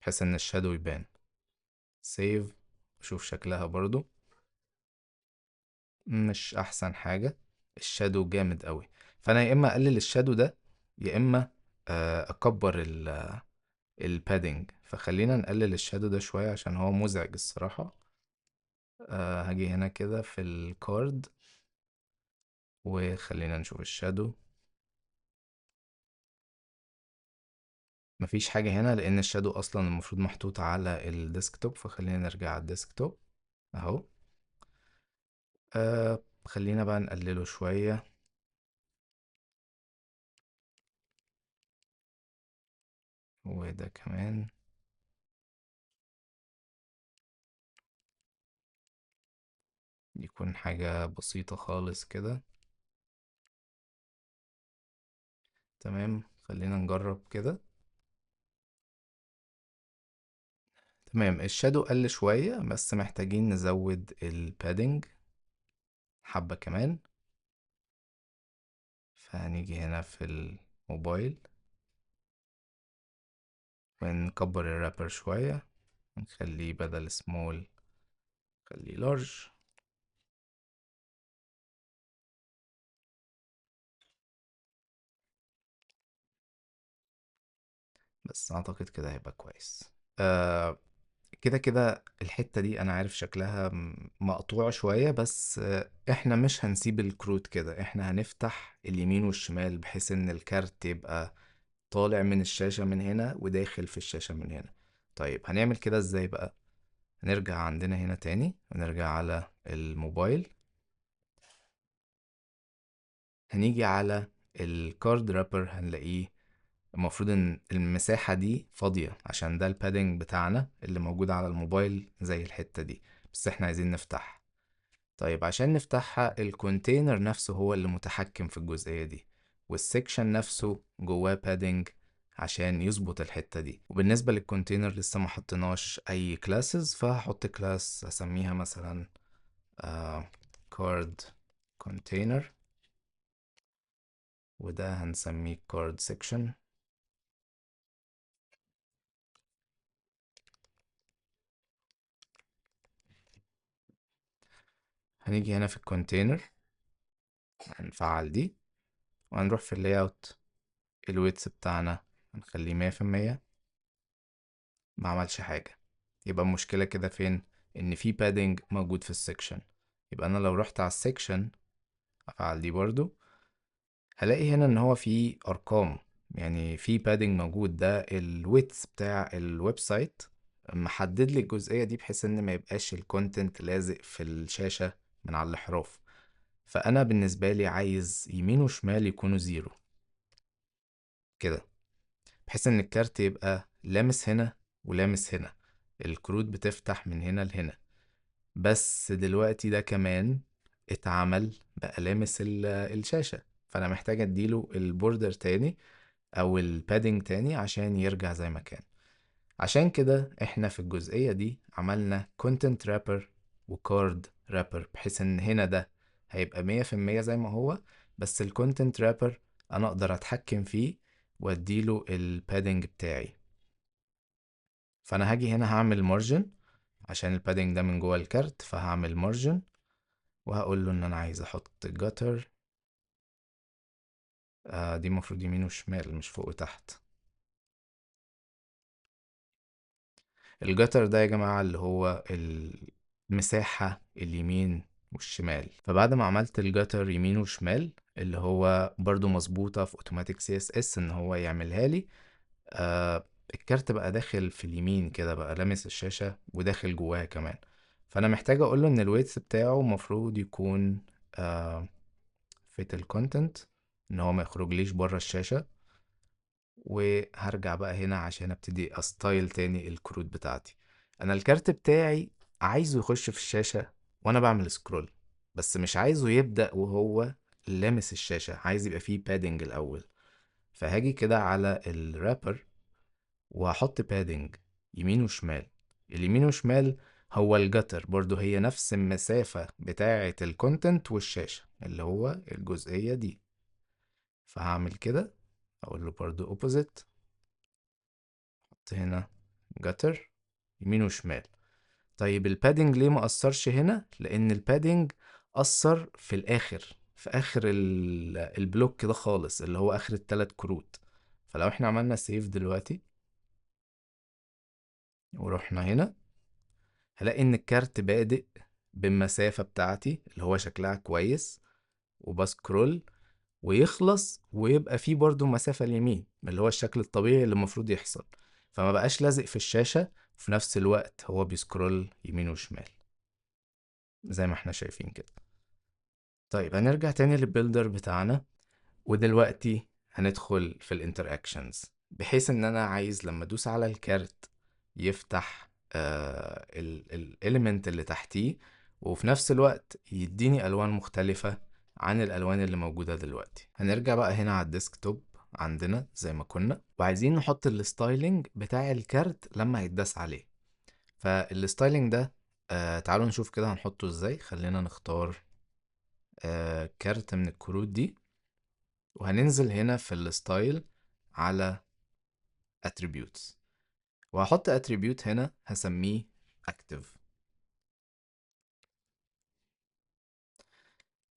بحيث ان ال shadow يبان. save، وشوف شكلها برضو مش احسن حاجة، ال shadow جامد قوي. فانا يا اما اقلل ال shadow ده يا اما اكبر ال padding. فخلينا نقلل ال shadow ده شوية عشان هو مزعج الصراحة. هاجي هنا كده في ال card وخلينا نشوف ال shadow. مفيش حاجة هنا لأن ال shadow أصلا المفروض محطوط على ال desktop، فخلينا نرجع على ال desktop أهو. خلينا بقى نقلله شوية. وده كمان. يكون حاجة بسيطة خالص كده. تمام، خلينا نجرب كده. تمام، ال shadow قل شوية بس محتاجين نزود ال padding حبة كمان. فهنيجي هنا في الموبايل ونكبر ال wrapper شوية، نخليه بدل سمول خليه large. بس اعتقد كده هيبقى كويس. كده كده الحتة دي انا عارف شكلها مقطوع شوية، بس احنا مش هنسيب الكروت كده، احنا هنفتح اليمين والشمال بحيث ان الكارت يبقى طالع من الشاشة من هنا وداخل في الشاشة من هنا. طيب هنعمل كده ازاي بقى؟ هنرجع عندنا هنا تاني ونرجع على الموبايل، هنيجي على ال card wrapper، هنلاقيه المفروض ان المساحة دي فاضية عشان ده ال padding بتاعنا اللي موجود على الموبايل زي الحتة دي، بس احنا عايزين نفتحها. طيب عشان نفتحها ال container نفسه هو اللي متحكم في الجزئية دي، وال section نفسه جواه padding عشان يظبط الحتة دي. وبالنسبة لل container لسه ما حطيناش اي classes، فهحط class اسميها مثلا card container، وده هنسميه card section. هنيجي هنا في ال container هنفعل دي، وهنروح في ال layout ال width بتاعنا هنخليه 100%. ما عملش حاجة، يبقى المشكلة كده فين؟ إن في padding موجود في ال section. يبقى أنا لو رحت على ال section أفعل دي برضو، هلاقي هنا إن هو في أرقام، يعني في padding موجود. ده ال width بتاع ال website محدد لي الجزئية دي بحيث إن ما يبقاش ال content لازق في الشاشة من على الأحراف. فأنا بالنسبة لي عايز يمين وشمال يكونوا zero كده، بحيث إن الكارت يبقى لامس هنا ولامس هنا، الكروت بتفتح من هنا لهنا. بس دلوقتي ده كمان اتعمل بقى لامس الشاشة، فأنا محتاج أديله ال border تاني أو ال padding تاني عشان يرجع زي ما كان. عشان كده احنا في الجزئية دي عملنا content wrapper و card wrapper، بحيث ان هنا ده هيبقى 100% زي ما هو، بس ال content wrapper انا اقدر اتحكم فيه واديله ال padding بتاعي. فانا هاجي هنا هعمل margin عشان ال padding ده من جوه الكارت، فهعمل margin وهقول له ان انا عايز احط gutter. دي المفروض يمين وشمال مش فوق وتحت. ال gutter ده يا جماعة اللي هو المساحة اليمين والشمال. فبعد ما عملت ال gutter يمين وشمال اللي هو برضو مظبوطة في automatic CSS ان هو يعملها لي، الكارت بقى داخل في اليمين كده، بقى لامس الشاشة وداخل جواها كمان. فانا محتاج اقوله ان ال width بتاعه المفروض يكون fit ال content، ان هو ما يخرجليش بره الشاشة. وهرجع بقى هنا عشان ابتدي ا style تاني الكروت بتاعتي. انا الكارت بتاعي عايزه يخش في الشاشة وانا بعمل scroll، بس مش عايزه يبدأ وهو لامس الشاشة، عايز يبقى فيه padding الاول. فهاجي كده على ال wrapper وهحط padding يمين وشمال. اليمين وشمال هو ال gutter برضو، هي نفس المسافة بتاعة ال content والشاشة اللي هو الجزئية دي. فهعمل كده، اقول له برضو opposite، احط هنا gutter يمين وشمال. طيب ال padding ليه ما اثرش هنا؟ لان ال padding اثر في الاخر، في اخر ال block ده خالص اللي هو اخر التلات كروت. فلو احنا عملنا save دلوقتي ورحنا هنا، هلاقي ان الكارت بادئ بالمسافة بتاعتي اللي هو شكلها كويس، وب scroll ويخلص ويبقى فيه برضو مسافة اليمين اللي هو الشكل الطبيعي اللي المفروض يحصل. فما بقاش لازق في الشاشة، وفي نفس الوقت هو بي scroll يمين وشمال زي ما احنا شايفين كده. طيب هنرجع تاني لل builder بتاعنا، ودلوقتي هندخل في ال interactions، بحيث ان انا عايز لما ادوس على الكارت يفتح ال element اللي تحتيه، وفي نفس الوقت يديني الوان مختلفة عن الالوان اللي موجودة دلوقتي. هنرجع بقى هنا على ال desktop عندنا زي ما كنا، وعايزين نحط ال styling بتاع الكارت لما يتداس عليه. فال styling ده تعالوا نشوف كده هنحطه ازاي. خلينا نختار كارت من الكروت دي، وهننزل هنا في ال style على attributes، وهحط attribute هنا هسميه active.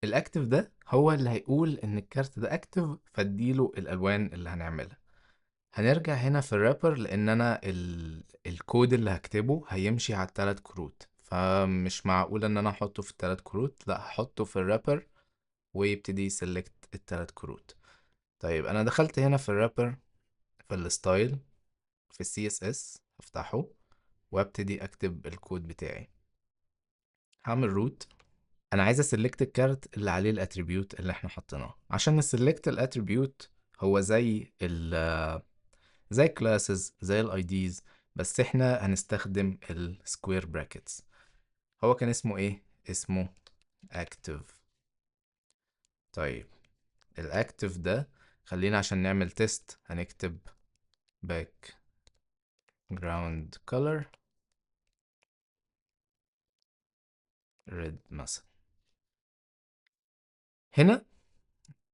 ال active ده هو اللي هيقول ان الكارت ده active، فاديله الالوان اللي هنعملها. هنرجع هنا في ال wrapper، لان انا الكود اللي هكتبه هيمشي على التلات كروت، فمش معقول ان انا احطه في التلات كروت، لا هحطه في ال wrapper ويبتدي ي select التلات كروت. طيب انا دخلت هنا في ال wrapper في ال style في ال CSS، هفتحه وابتدي اكتب الكود بتاعي. هعمل root. انا عايز ا select الكارت اللي عليه ال attribute اللي احنا حطيناه. عشان ن select ال attribute هو زي classes زي ال IDs، بس احنا هنستخدم ال square brackets. هو كان اسمه ايه؟ اسمه active. طيب ال active ده خلينا عشان نعمل test هنكتب background color red مثلا. هنا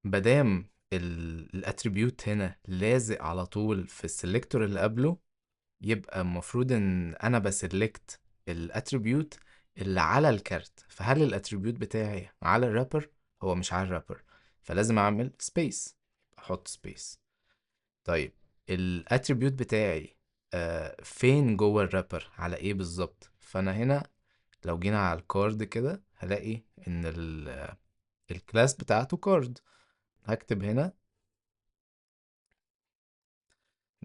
مادام ال attribute هنا لازق على طول في ال selector اللي قبله، يبقى المفروض ان انا ب select ال attribute اللي على الكارت. فهل ال attribute بتاعي على ال wrapper؟ هو مش على ال wrapper، فلازم اعمل space، احط space. طيب ال attribute بتاعي فين جوه ال wrapper؟ على ايه بالظبط؟ فانا هنا لو جينا على ال card كده هلاقي ان ال class بتاعته card. هكتب هنا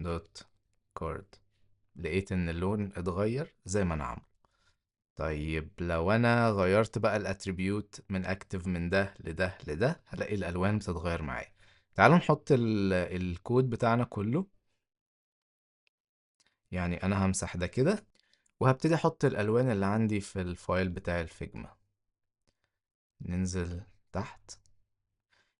dot card، لقيت ان اللون اتغير زي ما انا عامله. طيب لو انا غيرت بقى ال attribute من active من ده لده لده، هلاقي الالوان بتتغير معايا. تعالوا نحط الكود بتاعنا كله. انا همسح ده كده وهبتدي احط الالوان اللي عندي في ال file بتاع ال Figma. ننزل تحت،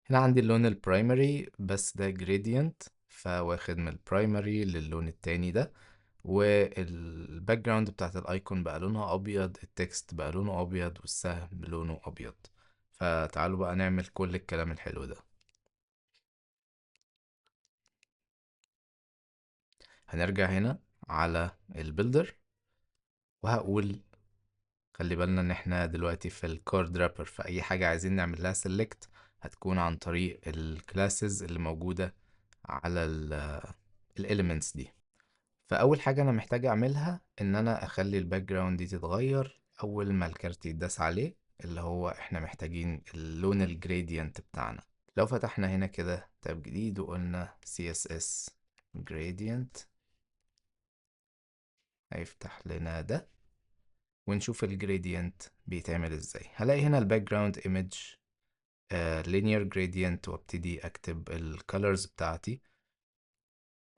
هنا عندي اللون ال primary بس ده gradient، فواخد من ال primary للون التاني ده، وال background بتاعت ال icon بقى لونها ابيض، ال text بقى لونه ابيض، والسهم لونه ابيض. فتعالوا بقى نعمل كل الكلام الحلو ده. هنرجع هنا على ال builder وهقول خلي بالنا ان احنا دلوقتي في ال card wrapper، فاي حاجة عايزين نعمل لها select هتكون عن طريق ال classes اللي موجودة على ال elements دي. فاول حاجة انا محتاج اعملها ان انا اخلي ال background دي تتغير، اول ما الكارت يتداس عليه، اللي هو احنا محتاجين اللون ال gradient بتاعنا. لو فتحنا هنا كده tab جديد وقلنا CSS gradient هيفتح لنا ده، ونشوف ال gradient بيتعمل ازاي. هلاقي هنا ال background image linear gradient، وابتدي اكتب ال colors بتاعتي.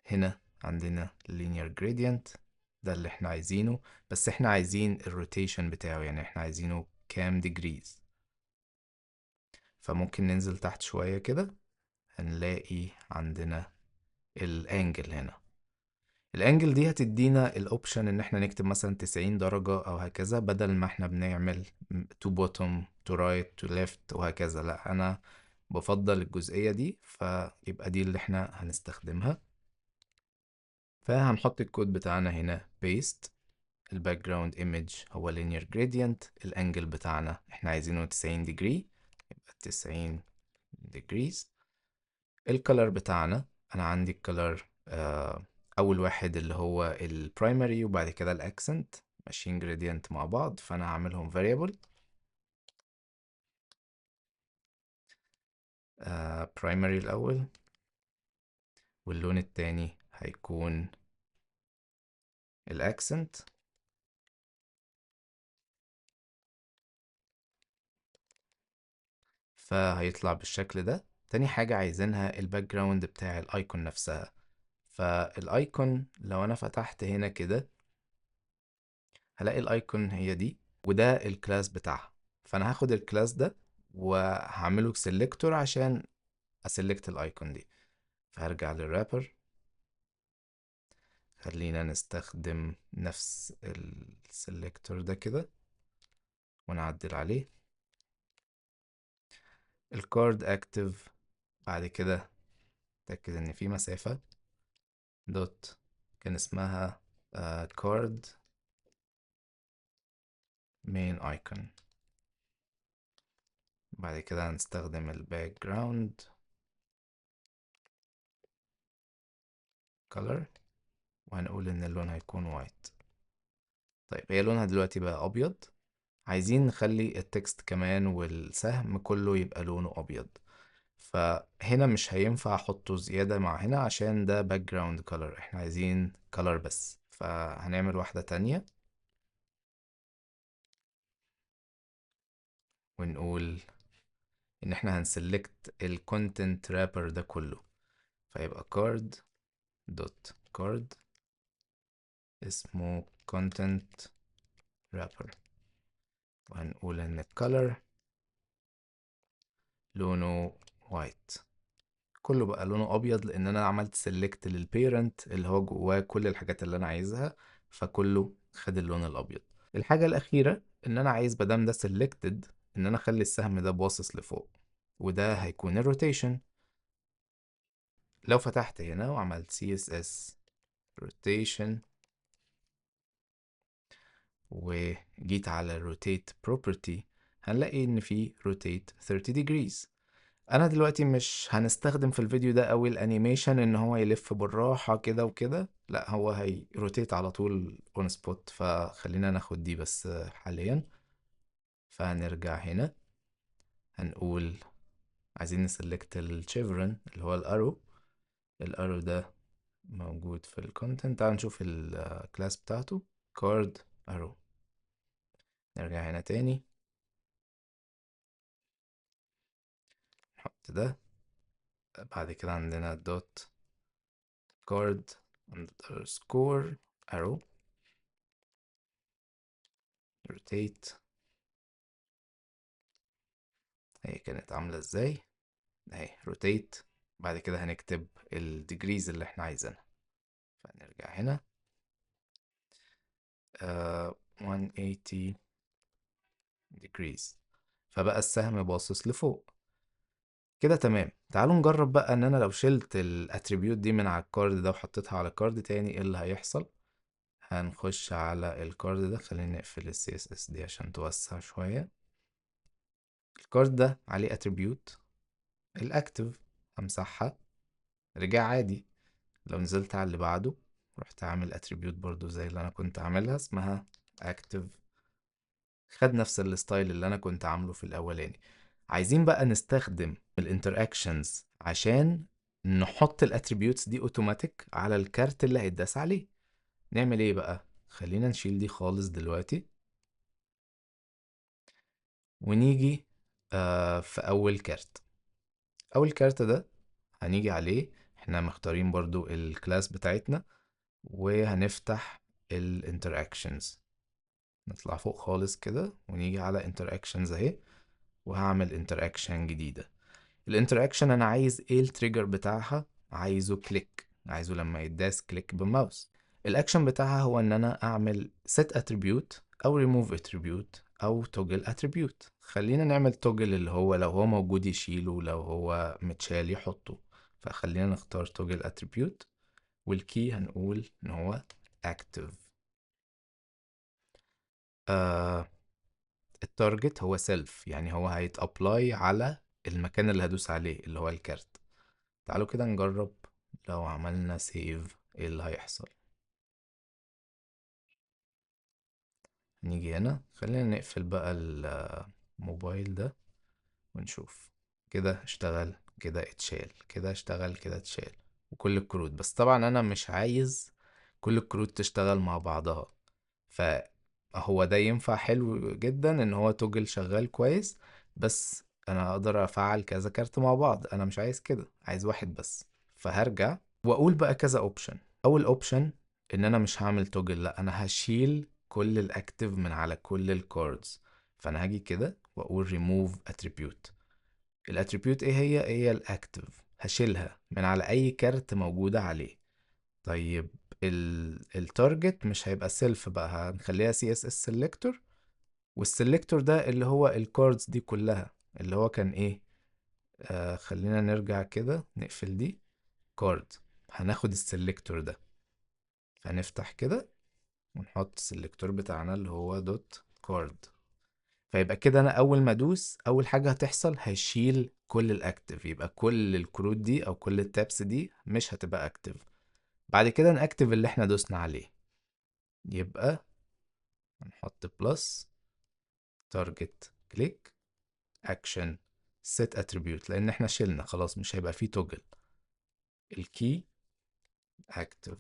هنا عندنا linear gradient، ده اللي احنا عايزينه، بس احنا عايزين ال rotation بتاعه، يعني احنا عايزينه كام degrees. فممكن ننزل تحت شوية كده هنلاقي عندنا ال angle هنا. ال angle دي هتدينا ال option ان احنا نكتب مثلا 90 درجة او هكذا، بدل ما احنا بنعمل to bottom to right to left وهكذا. لا، انا بفضل الجزئية دي، فيبقى دي اللي احنا هنستخدمها. فهنحط الكود بتاعنا هنا paste، ال background image هو linear gradient، ال angle بتاعنا احنا عايزينه 90 degree، يبقى 90 degrees. ال color بتاعنا انا عندي ال color اول واحد اللي هو ال primary وبعد كده ال accent، ماشيين gradient مع بعض، فانا هعملهم variable. Primary الاول، واللون التاني هيكون ال accent. فهيطلع بالشكل ده. تاني حاجة عايزينها ال background بتاع ال icon نفسها. فال icon لو انا فتحت هنا كده هلاقي ال icon هي دي، وده ال class بتاعها. فانا هاخد ال class ده وهعمله selector عشان ا select ال icon دي. فهرجع لل wrapper، خلينا نستخدم نفس ال selector ده كده ونعدل عليه. ال card active، بعد كده اتاكد ان في مسافة dot كان اسمها card main icon. بعد كده هنستخدم ال background color وهنقول ان اللون هيكون white. طيب هي لونها دلوقتي بقى ابيض، عايزين نخلي ال text كمان والسهم كله يبقى لونه ابيض. فهنا مش هينفع احطه زيادة مع هنا عشان ده background color، احنا عايزين color بس. فهنعمل واحدة تانية ونقول ان احنا هن select ال content wrapper ده كله، فيبقى card dot card اسمه content wrapper، وهنقول ان color لونه white، كله بقى لونه ابيض لان انا عملت select لل parent اللي هو جواه كل الحاجات اللي انا عايزها، فكله خد اللون الابيض. الحاجه الاخيره ان انا عايز مادام ده selected ان انا اخلي السهم ده باصص لفوق، وده هيكون ال rotation. لو فتحت هنا وعملت CSS rotation وجيت على rotate property هنلاقي ان في rotate 30 degrees. انا دلوقتي مش هنستخدم في الفيديو ده قوي ال animation ان هو يلف بالراحة كده وكده، لا هو هي rotate على طول on spot، فخلينا ناخد دي بس حاليا. فهنرجع هنا هنقول عايزين ن select ال chevron اللي هو ال arrow، ال arrow ده موجود في ال content. تعال نشوف ال class بتاعته card arrow. نرجع هنا تاني نحط ده، بعد كده عندنا dot card underscore arrow rotate. هي كانت عاملة ازاي؟ اهي rotate. بعد كده هنكتب ال degrees اللي احنا عايزينها، فنرجع هنا 180 degrees، فبقى السهم باصص لفوق كده. تمام. تعالوا نجرب بقى ان انا لو شلت ال attribute دي من على ال card ده وحطيتها على card تاني ايه اللي هيحصل. هنخش على ال card ده، خلينا نقفل ال CSS دي عشان توسع شوية. ال card ده عليه attribute ال active، همسحها، رجع عادي. لو نزلت على اللي بعده رحت عامل attribute برضو زي اللي انا كنت عاملها اسمها active، خد نفس ال style اللي انا كنت عامله في الاولاني. عايزين بقى نستخدم ال interactions عشان نحط ال attributes دي اوتوماتيك على الكارت اللي هيتداس عليه. نعمل ايه بقى؟ خلينا نشيل دي خالص دلوقتي، ونيجي في اول كارت. اول كارت ده هنيجي عليه، احنا مختارين برضو ال class بتاعتنا، وهنفتح ال interactions. نطلع فوق خالص كده ونيجي على interactions اهي، وهعمل interaction جديدة. ال interaction انا عايز ايه ال trigger بتاعها؟ عايزه click، عايزه لما يداس click بال mouse. ال action بتاعها هو ان انا اعمل set attribute او remove attribute او toggle attribute. خلينا نعمل toggle اللي هو لو هو موجود يشيله، لو هو متشال يحطه. فخلينا نختار toggle attribute، وال key هنقول ان هو active. ال target هو self، يعني هو هيت apply على المكان اللي هدوس عليه اللي هو الكارت. تعالوا كده نجرب، لو عملنا save ايه اللي هيحصل. نيجي هنا، خلينا نقفل بقى الموبايل ده ونشوف. كده اشتغل، كده اتشال، كده اشتغل، كده اتشال، وكل الكروت. بس طبعا انا مش عايز كل الكروت تشتغل مع بعضها، فهو ده ينفع حلو جدا ان هو toggle شغال كويس، بس انا اقدر افعل كذا كارت مع بعض. انا مش عايز كده، عايز واحد بس. فهرجع واقول بقى كذا option. اول option ان انا مش هعمل toggle، لا انا هشيل كل ال active من على كل ال cards. فانا هاجي كده واقول remove attribute. ال attribute ايه هي؟ هي ال active، هشيلها من على اي كارت موجودة عليه. طيب ال target مش هيبقى self بقى، هنخليها CSS selector، وال selector ده اللي هو ال cards دي كلها، اللي هو كان ايه؟ خلينا نرجع كده نقفل دي card، هناخد ال selector ده، هنفتح كده ونحط ال selector بتاعنا اللي هو dot card. فيبقى كده انا اول ما ادوس اول حاجه هتحصل هشيل كل ال active، يبقى كل الكروت دي او كل ال tabs دي مش هتبقى active. بعد كده ن active اللي احنا دوسنا عليه، يبقى هنحط plus target click action set attribute، لان احنا شلنا خلاص مش هيبقى فيه toggle. ال key active،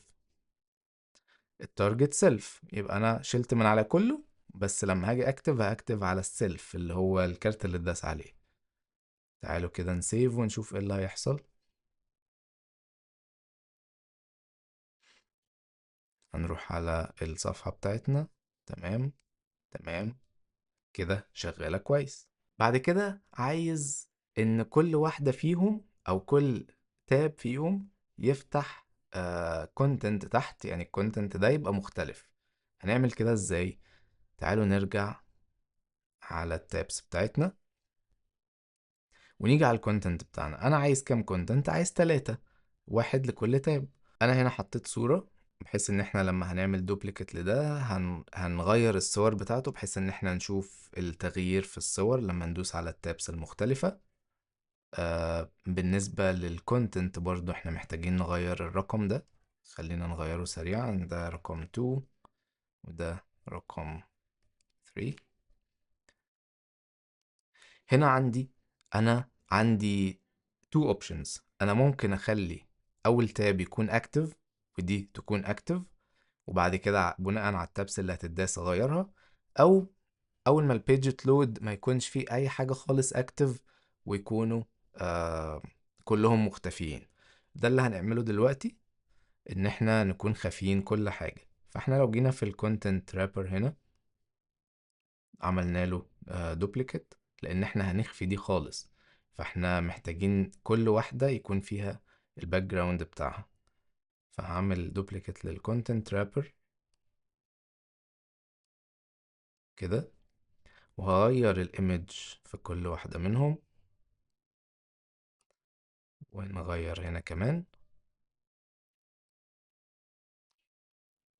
ال target self، يبقى انا شلت من على كله، بس لما هاجي اكتف هاكتف على ال self اللي هو الكارت اللي اتداس عليه. تعالوا كده ن save ونشوف ايه اللي هيحصل. هنروح على الصفحة بتاعتنا، تمام تمام كده شغالة كويس. بعد كده عايز ان كل واحدة فيهم او كل tab فيهم يفتح content تحت، يعني ال content ده يبقى مختلف. هنعمل كده ازاي؟ تعالوا نرجع على ال tabs بتاعتنا ونيجي على ال content بتاعنا. انا عايز كام content؟ عايز 3، واحد لكل tab. انا هنا حطيت صورة بحيث ان احنا لما هنعمل duplicate لده هنغير الصور بتاعته، بحيث ان احنا نشوف التغيير في الصور لما ندوس على ال tabs المختلفة. بالنسبة لل content برضو احنا محتاجين نغير الرقم ده، خلينا نغيره سريعا. ده رقم 2 وده رقم 3. هنا انا عندي 2 options. انا ممكن اخلي اول tab يكون active ودي تكون active، وبعد كده بناء على ال tabs اللي هتداس اغيرها، او اول ما ال page ت load ما يكونش فيه اي حاجة خالص active ويكونوا كلهم مختفيين. ده اللي هنعمله دلوقتي، ان احنا نكون خافيين كل حاجة. فاحنا لو جينا في ال content wrapper هنا عملنا له duplicate، لان احنا هنخفي دي خالص، فاحنا محتاجين كل واحدة يكون فيها ال background بتاعها. فهعمل duplicate لل content wrapper كده، وهغير ال image في كل واحدة منهم، ونغير هنا كمان.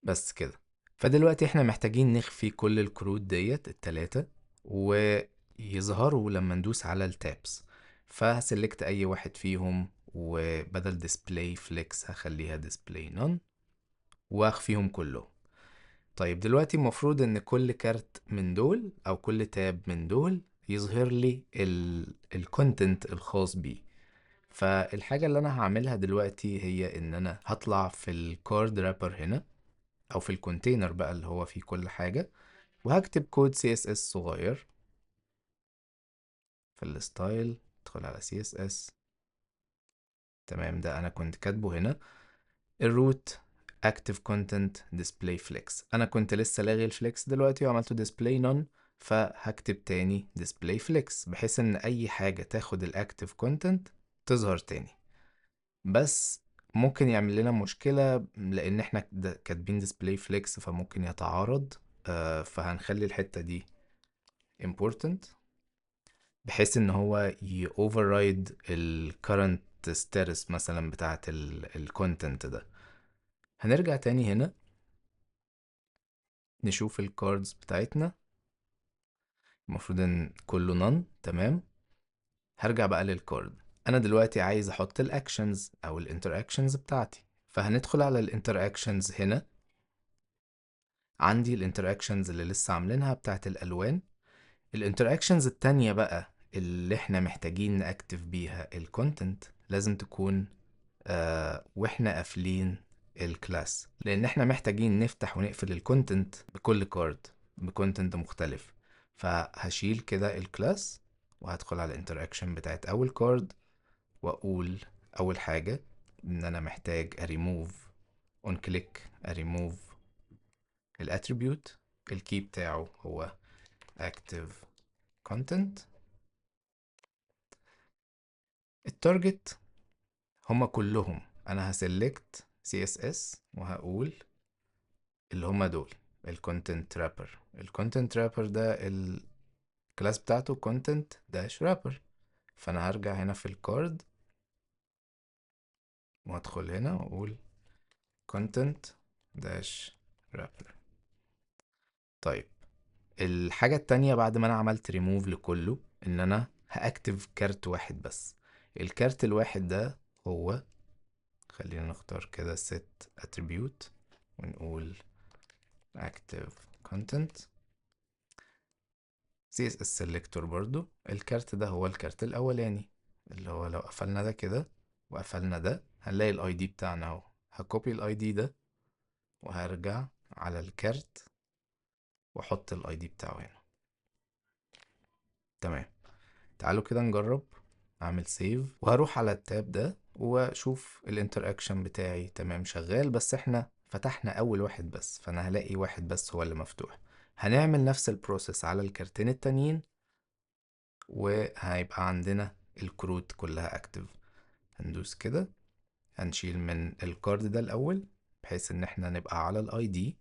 بس كده. فدلوقتي احنا محتاجين نخفي كل الكروت ديت التلاتة ويظهروا لما ندوس على ال tabs. فه select اي واحد فيهم، وبدل display flex هخليها display none، واخفيهم كلهم. طيب دلوقتي المفروض ان كل كارت من دول او كل tab من دول يظهر لي ال content الخاص بيه. فالحاجة اللي انا هعملها دلوقتي هي ان انا هطلع في ال card wrapper هنا، او في ال container بقى اللي هو فيه كل حاجة، وهكتب كود CSS صغير في ال style، ادخل على CSS. تمام، ده انا كنت كاتبه هنا ال root active content display flex. انا كنت لسه لاغي ال flex دلوقتي وعملته display none، فهكتب تاني display flex بحيث ان اي حاجة تاخد ال active content تظهر تاني. بس ممكن يعمل لنا مشكلة لان احنا كاتبين display flex، فممكن يتعارض، فهنخلي الحتة دي important بحيث ان هو ي override ال current status مثلا بتاعت ال content ده. هنرجع تاني هنا نشوف ال cards بتاعتنا، المفروض ان كله none. تمام، هرجع بقى لل card. انا دلوقتي عايز احط ال actions او ال interactions بتاعتي، فهندخل على ال interactions هنا. عندي ال interactions اللي لسه عاملينها بتاعت الالوان. ال interactions التانية بقى اللي احنا محتاجين نأكتف بيها ال content لازم تكون واحنا قافلين ال class، لان احنا محتاجين نفتح ونقفل ال content بكل card ب content مختلف. فهشيل كده ال class وهدخل على ال interaction بتاعت اول card، واقول اول حاجة ان انا محتاج اريموف اون كليك، اريموف الاتريبيوت، ال key بتاعه هو active content. ال target هما كلهم، انا ه select CSS وهقول اللي هما دول ال content wrapper. ال content wrapper ده ال class بتاعته content dash wrapper، فانا هرجع هنا في ال card وادخل هنا واقول content dash wrapper. طيب الحاجة التانية بعد ما انا عملت ريموف لكله، ان انا هاكتف كارت واحد بس. الكارت الواحد ده هو، خلينا نختار كده set attribute ونقول active content CSS selector. برضو الكارت ده هو الكارت الأولاني، اللي هو لو قفلنا ده كده وقفلنا ده هنلاقي ال ID بتاعنا اهو. ه copy ال ID ده وهرجع على الكارت واحط ال ID بتاعه هنا. تمام، تعالوا كده نجرب. اعمل save وهروح على ال tab ده واشوف ال interaction بتاعي. تمام، شغال، بس احنا فتحنا اول واحد بس، فانا هلاقي واحد بس هو اللي مفتوح. هنعمل نفس ال process على الكارتين التانيين وهيبقى عندنا الكروت كلها active. هندوس كده، هنشيل من ال card ده الاول بحيث ان احنا نبقى على ال ID،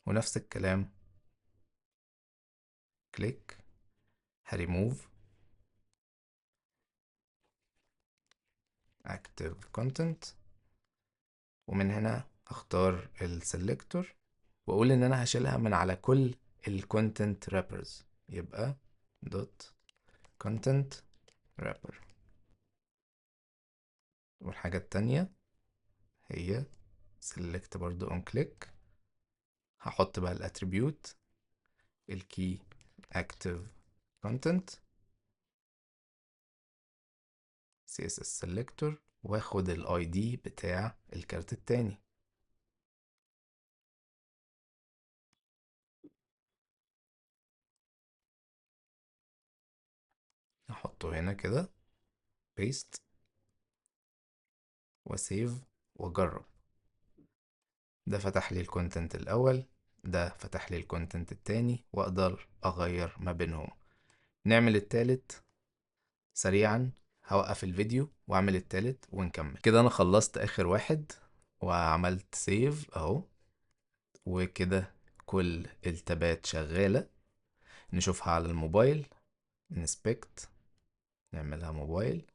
ونفس الكلام كليك هريموف active content، ومن هنا اختار ال selector واقول ان انا هشيلها من على كل ال content wrappers، يبقى dot content wrapper. والحاجة التانية هي select برضو on click، هحط بقى ال attribute ال key active content CSS selector، واخد ال ID بتاع الكارت التاني. احطه هنا كده paste و save واجرب. ده فتح لي ال content الاول، ده فتح لي ال content التاني، واقدر اغير ما بينهم. نعمل التالت سريعا، هوقف الفيديو واعمل التالت ونكمل. كده انا خلصت اخر واحد وعملت save اهو، وكده كل ال tab ات شغالة. نشوفها على الموبايل، inspect، نعملها موبايل.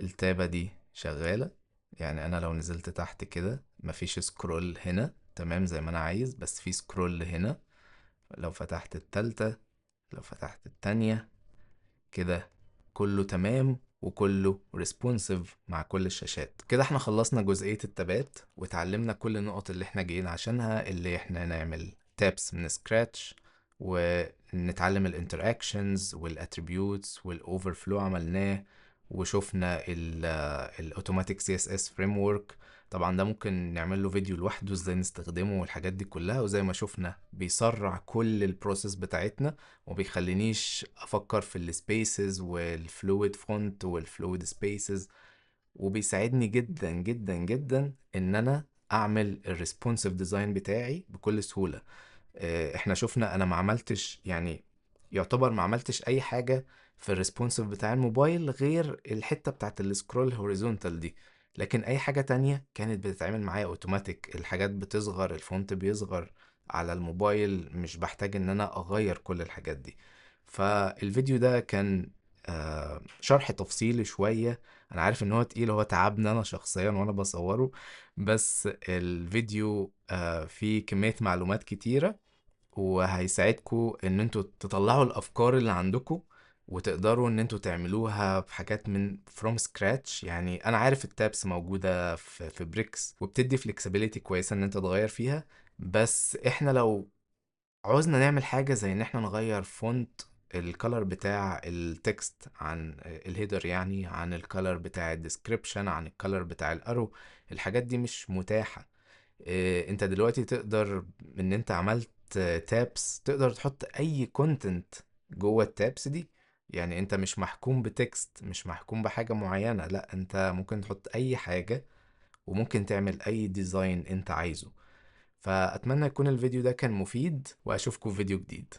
ال tab ة دي شغالة، يعني انا لو نزلت تحت كده مفيش scroll هنا، تمام زي ما انا عايز، بس في scroll هنا. لو فتحت التالتة، لو فتحت التانية، كده كله تمام. وكله responsive مع كل الشاشات. كده احنا خلصنا جزئية التابات وتعلمنا كل النقط اللي احنا جايين عشانها، اللي احنا نعمل tabs من scratch ونتعلم ال interactions وال attributes وال overflow عملناه، وشفنا ال Automatic CSS framework. طبعا ده ممكن نعمل له فيديو لوحده ازاي نستخدمه والحاجات دي كلها. وزي ما شفنا بيسرع كل ال process بتاعتنا وبيخلينيش افكر في ال spaces وال fluid font وال fluid spaces، وبيساعدني جدا جدا جدا ان انا اعمل ال responsive design بتاعي بكل سهولة. احنا شفنا انا ما عملتش، يعني يعتبر ما عملتش اي حاجة في ال responsive بتاع الموبايل غير الحتة بتاعت ال scroll horizontal دي، لكن اي حاجة تانية كانت بتتعمل معايا اوتوماتيك. الحاجات بتصغر، ال font بيصغر على الموبايل، مش بحتاج ان انا اغير كل الحاجات دي. فالفيديو ده كان شرح تفصيلي شوية، انا عارف ان هو تقيل، هو تعبني انا شخصيا وانا بصوره، بس الفيديو فيه كمية معلومات كتيرة وهيساعدكم ان انتوا تطلعوا الافكار اللي عندكم وتقدروا ان انتوا تعملوها بحاجات من from scratch. يعني انا عارف ال tabs موجودة في Bricks وبتدي flexibility كويسة ان انت تغير فيها، بس احنا لو عاوزنا نعمل حاجة زي ان احنا نغير font ال color بتاع ال text عن ال header، يعني عن ال color بتاع ال description، عن ال color بتاع ال arrow، الحاجات دي مش متاحة. انت دلوقتي تقدر ان انت عملت tabs تقدر تحط اي content جوه ال tabs دي، يعني انت مش محكوم ب text، مش محكوم بحاجة معينة، لا انت ممكن تحط اي حاجة وممكن تعمل اي design انت عايزه. فاتمنى يكون الفيديو ده كان مفيد، واشوفكم في فيديو جديد.